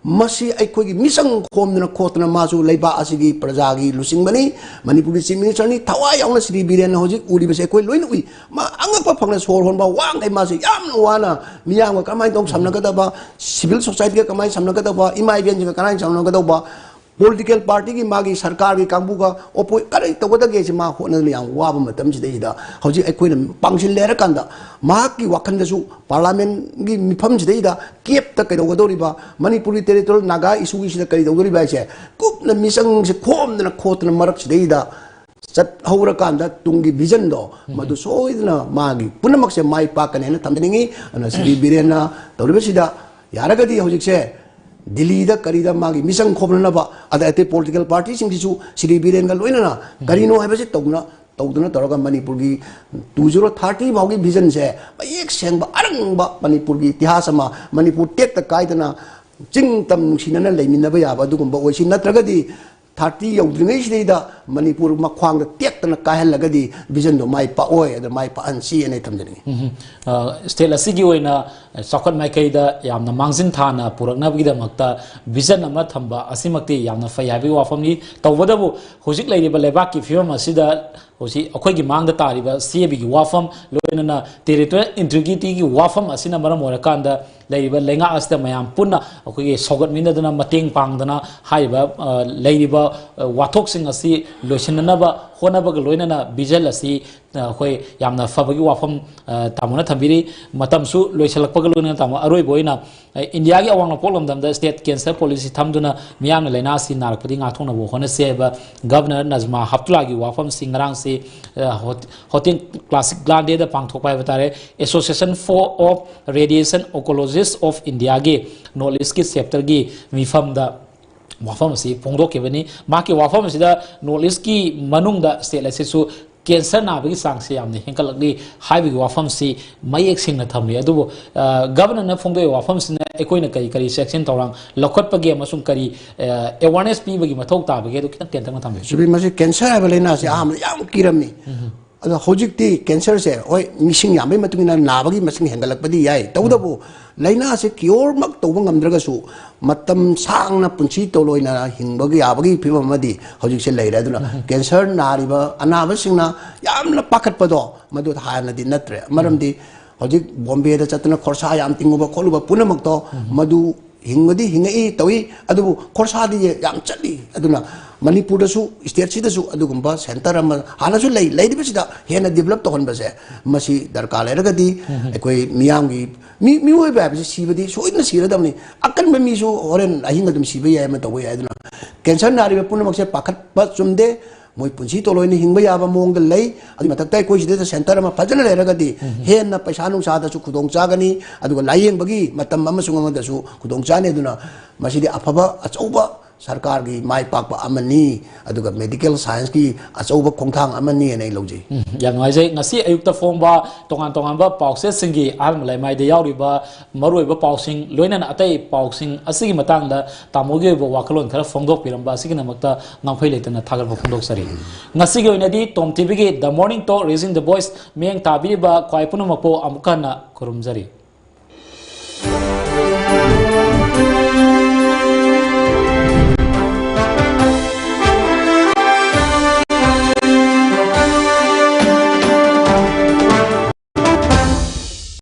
ꯃꯁꯤ ꯑꯩꯈꯣꯏꯒꯤ ꯃꯤꯆꯪ ꯈꯣꯝꯗꯅ ꯈꯣꯠꯇꯅ, ꯃꯥꯁꯨ ꯂꯩꯕꯥꯛ ꯑꯁꯤꯒꯤ ꯄ꯭ꯔꯖꯥꯒꯤ ꯂꯨꯆꯤꯡꯕꯅꯤ, ꯃꯅꯤꯄꯨꯔꯒꯤ ꯆꯤꯐ ꯃꯤꯅꯤꯁꯇꯔꯅꯤ, ꯊꯋꯥꯏ ꯌꯥꯎꯅ ꯁ꯭ꯔꯤ ꯕꯤꯔꯦꯟꯅ ꯍꯧꯖꯤꯛ ꯎꯔꯤꯕꯁꯦ ꯑꯩꯈꯣꯏ ꯂꯣꯏꯅ ꯎꯏ꯫ ꯃꯥ ꯑꯉꯛꯄ ꯐꯪꯅ ꯁꯣꯔ ꯍꯣꯟꯕ ꯋꯥꯡꯈꯩ ꯃꯥꯁꯦ ꯌꯥꯝꯅ ꯋꯥꯅ ꯃꯤꯌꯥꯝꯒ ꯀꯃꯥꯏꯅ ꯇꯧꯅ ꯁꯝꯅꯒꯗꯕ, ꯁꯤꯚꯤꯜ ꯁꯣꯁꯥꯏꯇꯤꯒ ꯀꯃꯥꯏꯅ ꯁꯝꯅꯒꯗꯕ, ꯏꯃꯥ ꯏꯕꯦꯟꯁꯤꯡꯒ ꯀꯃꯥꯏꯅ ꯁꯝꯅꯒꯗꯧꯕ, ꯄꯣꯂꯤꯇꯤꯀꯦꯜ ꯄꯥꯔꯇꯤꯒꯤ ꯃꯥꯒꯤ ꯁꯔꯀꯥꯔꯒꯤ ꯀꯥꯡꯕꯨꯒ ꯑꯣꯄꯣ-, ꯀꯔꯤ ꯇꯧꯒꯗꯒꯦꯁꯦ ꯃꯥ ꯍꯣꯠꯅꯗꯅ ꯌꯥꯝ ꯋꯥꯕ ꯃꯇꯝꯁꯤꯗꯩꯁꯤꯗ ꯍꯧꯖꯤꯛ ꯑꯩꯈꯣꯏꯅ ꯄꯥꯡꯁꯤꯜꯂꯦ ꯍꯥꯏꯔꯀꯥꯟꯗ ꯃꯍꯥꯛꯀꯤ ꯋꯥꯈꯜꯗꯁꯨ ꯄꯥꯔꯂꯥꯃꯦꯟꯒꯤ ꯃꯤꯐꯝꯁꯤꯗꯩꯗ ꯀꯦꯞꯇ ꯀꯩꯗꯧꯒꯗꯧꯔꯤꯕ, ꯃꯅꯤꯄꯨꯔꯒꯤ ꯇꯦꯔꯤꯇꯣꯔꯤꯌꯦꯜ ꯅꯥꯒꯥ ꯏꯁꯨꯒꯤꯁꯤꯗ ꯀꯔꯤ ꯇꯧꯗꯧꯔꯤꯕ ꯍꯥꯏꯁꯦ ꯀꯨꯞꯅ ꯃꯤꯆꯪꯁꯦ ꯈꯣꯝꯗꯅ ꯈꯣꯠꯇꯅ ꯃꯔꯛꯁꯤꯗꯩꯗ ꯆꯠꯍꯧꯔꯀꯥꯟꯗ ꯇꯨꯡꯒꯤ ꯚꯤꯖꯟꯗꯣ ꯃꯗꯨ ꯁꯣꯏꯗꯅ ꯃꯥꯒꯤ ꯄꯨꯝꯅꯃꯛꯁꯦ ꯃꯥꯏ ꯄꯥꯛꯀꯅꯤ ꯍꯥꯏꯅ ꯊꯝꯖꯅꯤꯡꯉꯤ꯫ ꯑꯗꯨꯅ ꯁ꯭ꯔꯤ ꯕꯤꯔꯦꯟꯅ ꯇꯧꯔꯤꯕꯁꯤꯗ ꯌꯥꯔꯒꯗꯤ ꯍꯧꯖꯤꯛꯁꯦ ꯗꯤꯜꯂꯤꯗ ꯀꯔꯤꯗ ꯃꯥꯒꯤ ꯃꯤꯆꯪ ꯈꯣꯝꯅꯅꯕ, ꯑꯗ ꯑꯇꯩ ꯄꯣꯂꯤꯇꯤꯀꯦꯜ ꯄꯥꯔꯇꯤꯁꯤꯡꯁꯤꯁꯨ ꯁ꯭ꯔꯤ ꯕꯤꯔꯦꯟꯒ ꯂꯣꯏꯅꯅ ꯀꯔꯤꯅꯣ ꯍꯥꯏꯕꯁꯤ ꯇꯧꯗꯨꯅ, ꯇꯧꯗꯨꯅ ꯇꯧꯔꯒ ꯃꯅꯤꯄꯨꯔꯒꯤ ꯇꯨ ꯖꯤꯔꯣ ꯊꯥꯔꯇꯤ ꯐꯥꯎꯒꯤ ꯚꯤꯖꯟꯁꯦ ꯃꯌꯦꯛ ꯁꯦꯡꯕ, ꯑꯔꯪꯕ ꯃꯅꯤꯄꯨꯔꯒꯤ ꯏꯇꯤꯍꯥꯁ ꯑꯃ, ꯃꯅꯤꯄꯨꯔ ꯇꯦꯛꯇ ꯀꯥꯏꯗꯅ ꯆꯤꯡ ꯇꯝ ꯅꯨꯡꯁꯤꯅꯅ ꯂꯩꯃꯤꯟꯅꯕ ꯌꯥꯕ ꯑꯗꯨꯒꯨꯝꯕ ꯑꯣꯏꯁꯤ꯫ ꯅꯠꯇ꯭ꯔꯒꯗꯤ ꯊꯥꯔꯇꯤ ꯌꯧꯗ꯭ꯔꯤꯉꯩꯁꯤꯗꯩꯗ ꯃꯅꯤꯄꯨꯔ ꯃꯈ꯭ꯋꯥꯡꯗ ꯇꯦꯛꯇꯅ ꯀꯥꯏꯍꯜꯂꯒꯗꯤ ꯚꯤꯖꯟꯗꯣ ꯃꯥꯏ ꯄꯥꯛꯑꯣꯏ꯫ ꯑꯗ ꯃꯥꯏ ꯄꯥꯛꯍꯟꯁꯤ ꯍꯥꯏꯅ ꯑꯩ ꯊꯝꯖꯅꯤꯡꯉꯤ꯫ ꯎꯝ꯫ ꯑ, ꯁ꯭ꯇꯦꯠ ꯑꯁꯤꯒꯤ ꯑꯣꯏꯅ ꯆꯥꯎꯈꯠ ꯃꯥꯏꯀꯩꯗ ꯌꯥꯝꯅ ꯃꯥꯡꯖꯤꯟ ꯊꯥꯅ ꯄꯨꯔꯛꯅꯕꯒꯤꯗꯃꯛꯇ ꯚꯤꯖꯟ ꯑꯃ ꯊꯝꯕ ꯑꯁꯤꯃꯛꯇꯤ ꯌꯥꯝꯅ ꯐꯩ ꯍꯥꯏꯕꯒꯤ ꯋꯥꯐꯝꯅꯤ꯫ ꯇꯧꯕꯇꯕꯨ ꯍꯧꯖꯤꯛ ꯂꯩꯔꯤꯕ ꯂꯩꯕꯥꯛꯀꯤ ꯐꯤꯕꯝ ꯑꯁꯤꯗ ꯍꯧꯖꯤꯛ ꯑꯩꯈꯣꯏꯒꯤ ꯃꯥꯡꯗ ꯇꯥꯔꯤꯕ ꯁꯤ ꯑꯦ ꯕꯤꯒꯤ ꯋꯥꯐꯝ, ꯂꯣꯏꯅꯅ ꯇꯦꯔꯤꯇꯣꯔꯤꯌꯦꯜ ꯏꯟꯇꯤꯒ꯭ꯔꯤꯇꯤꯒꯤ ꯋꯥꯐꯝ ꯑꯁꯤꯅ ꯃꯔꯝ ꯑꯣꯏꯔꯀꯥꯟꯗ ꯂꯩꯔꯤꯕ ꯂꯩꯉꯥꯛ ꯑꯁꯤꯗ ꯃꯌꯥꯝ ꯄꯨꯟꯅ ꯑꯩꯈꯣꯏꯒꯤ ꯁꯧꯒꯠꯃꯤꯟꯅꯗꯨꯅ, ꯃꯇꯦꯡ ꯄꯥꯡꯗꯅ ꯍꯥꯏꯔꯤꯕ, ꯑ, ꯂꯩꯔꯤꯕ, ꯑ, ꯋꯥꯊꯣꯛꯁꯤꯡ ꯑꯁꯤ ꯂꯣꯏꯁꯤꯟꯅꯅꯕ ꯍꯣꯠꯅꯕꯒ ꯂꯣꯏꯅꯅ ꯚꯤꯖꯟ ꯑꯁꯤ, ꯑ, ꯑꯩꯈꯣꯏ ꯌꯥꯝꯅ ꯐꯕꯒꯤ ꯋꯥꯐꯝ, ꯑ, ꯇꯥꯃꯣꯅ ꯊꯝꯕꯤꯔꯤ꯫ ꯃꯇꯝꯁꯨ ꯂꯣꯏꯁꯤꯜꯂꯛꯄꯒ ꯂꯣꯏꯅꯅ ꯇꯥꯃꯣ, ꯑꯔꯣꯏꯕ ꯑꯣꯏꯅ, ꯑ, ꯏꯟꯗꯤꯌꯥꯒꯤ ꯑꯋꯥꯡ ꯅꯣꯡꯄꯣꯛ ꯂꯝꯗꯝꯗ ꯁ꯭ꯇꯦꯠ ꯀꯦꯟꯁꯔ ꯄꯣꯂꯤꯁꯤ ꯊꯝꯗꯨꯅ ꯃꯤꯌꯥꯝꯅ ꯂꯥꯏꯅꯥ ꯑꯁꯤ ꯅꯥꯔꯛꯄꯗꯒꯤ ꯉꯥꯛꯊꯣꯛꯅꯕ ꯍꯣꯠꯅꯁꯤ ꯍꯥꯏꯕ ꯒꯚꯔꯅꯔ ꯅꯖꯃꯥ ꯍꯦꯞꯇꯨꯂꯥꯒꯤ ꯋꯥꯐꯝꯁꯤ ꯉꯔꯥꯡꯁꯤ, ꯑ, ꯍꯣ-, ꯍꯣꯇꯦꯜ ꯀ꯭ꯂꯥꯁꯤꯛ ꯒ꯭ꯂꯥꯟꯗꯦꯗ ꯄꯥꯡꯊꯣꯛꯄ ꯍꯥꯏꯕ ꯇꯥꯔꯦ꯫ Association for of Radiation Oncologist of Indiaꯒꯤ ꯅꯣꯔꯠ ꯏꯁꯀꯤ ꯆꯦꯞꯇꯔꯒꯤ ꯃꯤꯐꯝꯗ ꯋꯥꯐꯝ ꯑꯁꯤ ꯐꯣꯡꯗꯣꯛꯈꯤꯕꯅꯤ꯫ ꯃꯍꯥꯛꯀꯤ ꯋꯥꯐꯝ ꯑꯁꯤꯗ ꯅꯣꯔꯠ ꯏꯁꯀꯤ ꯃꯅꯨꯡꯗ ꯁ꯭ꯇꯦꯠ ꯑꯁꯤꯁꯨ ꯀꯦꯟꯁꯔ ꯅꯥꯕꯒꯤ ꯆꯥꯡꯁꯤ ꯌꯥꯝꯅ ꯍꯦꯟꯒꯠꯂꯛꯂꯤ ꯍꯥꯏꯕꯒꯤ ꯋꯥꯐꯝꯁꯤ ꯃꯌꯦꯛ ꯁꯦꯡꯅ ꯊꯝꯂꯤ꯫ ꯑꯗꯨꯕꯨ, ꯑ, ꯒꯚꯔꯅꯔꯅ ꯐꯣꯡꯗꯣꯛꯏꯕ ꯋꯥꯐꯝꯁꯤꯅ ꯑꯩꯈꯣꯏꯅ ꯀꯔꯤ ꯀꯔꯤ ꯆꯦꯛꯁꯤꯟ ꯊꯧꯔꯥꯡ ꯂꯧꯈꯠꯄꯒꯦ ꯑꯃꯁꯨꯡ ꯀꯔꯤ, ꯑ, ꯑꯦꯋꯥꯔꯅꯦꯁ ꯄꯤꯕꯒꯤ ꯃꯊꯧ ꯇꯥꯕꯒꯦ, ꯑꯗꯨ ꯈꯤꯇꯪ ꯇꯦꯟꯇꯛꯅ ꯊꯝꯕꯤꯌꯨ꯫ ꯆꯨꯝꯃꯤ, ꯃꯁꯤ ꯀꯦꯟꯁꯔ ꯍꯥꯏꯕ ꯂꯥꯏꯅꯥꯁꯤ ꯑꯍꯥꯟꯕꯗ ꯌꯥꯝ ꯀꯤꯔꯝꯃꯤ꯫ ꯑꯗꯣ ꯍꯧꯖꯤꯛꯇꯤ ꯀꯦꯟꯁꯔꯁꯦ, ꯍꯣꯏ, ꯃꯤꯁꯤꯡ ꯌꯥꯝꯕꯩ ꯃꯇꯨꯡ ꯏꯟꯅ ꯅꯥꯕꯒꯤ ꯃꯁꯤꯡ ꯍꯦꯟꯒꯠꯂꯛꯄꯗꯤ ꯌꯥꯏ, ꯇꯧꯕꯇꯕꯨ ꯂꯥꯏꯅꯥꯁꯦ ꯀꯤꯌꯣꯔꯃꯛ ꯇꯧꯕ ꯉꯝꯗ꯭ꯔꯒꯁꯨ ꯃꯇꯝ ꯁꯥꯡꯅ ꯄꯨꯟꯁꯤ ꯇꯧꯂꯣꯏꯅ ꯍꯤꯡꯕꯒꯤ ꯌꯥꯕꯒꯤ ꯐꯤꯕꯝ ꯑꯃꯗꯤ ꯍꯧꯖꯤꯛꯁꯦ ꯂꯩꯔꯦ꯫ ꯑꯗꯨꯅ ꯀꯦꯟꯁꯔ ꯅꯥꯔꯤꯕ ꯑꯅꯥꯕꯁꯤꯡꯅ ꯌꯥꯝꯅ ꯄꯥꯈꯠꯄꯗꯣ ꯃꯗꯨ ꯍꯥꯟꯅꯗꯤ ꯅꯠꯇ꯭ꯔꯦ꯫ ꯃꯔꯝꯗꯤ ꯍꯧꯖꯤꯛ ꯕꯣꯝꯕꯦꯗ ꯆꯠꯇꯅ ꯈꯣꯔꯁꯥ ꯌꯥꯝ ꯇꯤꯡꯉꯨꯕ ꯈꯣꯠꯂꯨꯕ ꯄꯨꯝꯅꯃꯛꯇꯣ ꯃꯗꯨ ꯍꯤꯡꯕꯗꯤ ꯍꯤꯡꯉꯛꯏ ꯇꯧꯏ, ꯑꯗꯨꯕꯨ ꯈꯣꯔꯁꯥꯗꯤ ꯌꯥꯝ ꯆꯠꯂꯤ꯫ ꯑꯗꯨꯅ ꯃꯅꯤꯄꯨꯔꯗꯁꯨ, ꯁ꯭ꯇꯦꯠꯁꯤꯗꯁꯨ ꯑꯗꯨꯒꯨꯝꯕ ꯁꯦꯟꯇꯔ ꯑꯃ ꯍꯥꯟꯅꯁꯨ ꯂꯩ, ꯂꯩꯔꯤꯕꯁꯤꯗ ꯍꯦꯟꯅ ꯗꯤꯕꯂꯞ ꯇꯧꯍꯟꯕꯁꯦ ꯃꯁꯤ ꯗꯔꯀꯥꯔ ꯂꯩꯔꯒꯗꯤ ꯑꯩꯈꯣꯏ ꯃꯤꯌꯥꯝꯒꯤ, ꯃꯤ, ꯃꯤꯑꯣꯏꯕ ꯍꯥꯏꯕꯁꯤ ꯁꯤꯕꯗꯤ ꯁꯣꯏꯗꯅ ꯁꯤꯔꯗꯕꯅꯤ꯫ ꯑꯀꯟꯕ ꯃꯤꯁꯨ ꯍꯣꯔꯦꯟ ꯑꯍꯤꯡ ꯑꯗꯨꯝ ꯁꯤꯕ ꯌꯥꯏ ꯑꯃ ꯇꯧꯕ ꯌꯥꯏ꯫ ꯑꯗꯨꯅ ꯀꯦꯟꯁꯔ ꯅꯥꯔꯤꯕ ꯄꯨꯝꯅꯃꯛꯁꯦ ꯄꯥꯈꯠꯄ ꯆꯨꯝꯗꯦ꯫ ꯃꯣꯏ ꯄꯨꯟꯁꯤ ꯇꯣꯂꯣꯏꯅ ꯍꯤꯡꯕ ꯌꯥꯕ ꯃꯑꯣꯡꯗ ꯂꯩ꯫ ꯑꯗꯨꯒꯤ ꯃꯊꯛꯇ ꯑꯩꯈꯣꯏ ꯁꯤꯗꯩꯗ ꯁꯦꯟꯇꯔ ꯑꯃ ꯐꯖꯅ ꯂꯩꯔꯒꯗꯤ ꯍꯦꯟꯅ ꯄꯩꯁꯥ ꯅꯨꯡꯁꯥꯗꯁꯨ ꯈꯨꯗꯣꯡ ꯆꯥꯒꯅꯤ, ꯑꯗꯨꯒ ꯂꯥꯏꯌꯦꯡꯕꯒꯤ ꯃꯇꯝ ꯑꯃꯁꯨꯡ ꯑꯃꯗꯁꯨ ꯈꯨꯗꯣꯡ ꯆꯥꯅꯤ꯫ ꯑꯗꯨꯅ ꯃꯁꯤꯗꯤ ꯑꯐꯕ ꯑꯆꯧꯕ ꯁꯔꯀꯥꯔꯒꯤ ꯃꯥꯏ ꯄꯥꯛꯄ ꯑꯃꯅꯤ, ꯑꯗꯨꯒ ꯃꯦꯗꯤꯀꯦꯜ ꯁꯥꯏꯟꯁꯀꯤ ꯑꯆꯧꯕ ꯈꯣꯡꯊꯥꯡ ꯑꯃꯅꯤ ꯍꯥꯏꯅ ꯑꯩ ꯂꯧꯖꯩ꯫ ꯎꯝ, ꯌꯥꯝ ꯅꯨꯡꯉꯥꯏꯖꯩ꯫ ꯉꯁꯤ ꯑꯌꯨꯛꯇ ꯐꯣꯡꯕ ꯇꯣꯉꯥꯟ ꯇꯣꯉꯥꯟꯕ ꯄꯥꯎꯆꯦꯁꯤꯡꯒꯤ ꯑꯍꯥꯟꯕ ꯂꯩꯃꯥꯏꯗ ꯌꯥꯎꯔꯤꯕ ꯃꯔꯨꯑꯣꯏꯕ ꯄꯥꯎꯁꯤꯡ, ꯂꯣꯏꯅꯅ ꯑꯇꯩ ꯄꯥꯎꯁꯤꯡ ꯑꯁꯤꯒꯤ ꯃꯇꯥꯡꯗ ꯇꯥꯃꯣꯒꯤ ꯑꯣꯏꯕ ꯋꯥꯈꯜꯂꯣꯟ ꯈꯔ ꯐꯣꯡꯗꯣꯛꯄꯤꯔꯝꯕ ꯑꯁꯤꯒꯤꯗꯃꯛꯇ ꯉꯝꯈꯩ ꯂꯩꯇꯅ ꯊꯥꯒꯠꯄ ꯐꯣꯡꯗꯣꯛꯆꯔꯤ꯫ ꯉꯁꯤꯒꯤ ꯑꯣꯏꯅꯗꯤ ꯇꯣꯝ ꯇꯤꯚꯤꯒꯤ The Morning Talk, Raising the Voice ꯃꯤꯠꯌꯦꯡ ꯇꯥꯕꯤꯔꯤꯕ ꯈ꯭ꯋꯥꯏ ꯄꯨꯝꯅꯃꯛꯄꯨ ꯑꯃꯨꯛꯀ ꯍꯟꯅ ꯈꯨꯔꯨꯝꯖꯔꯤ꯫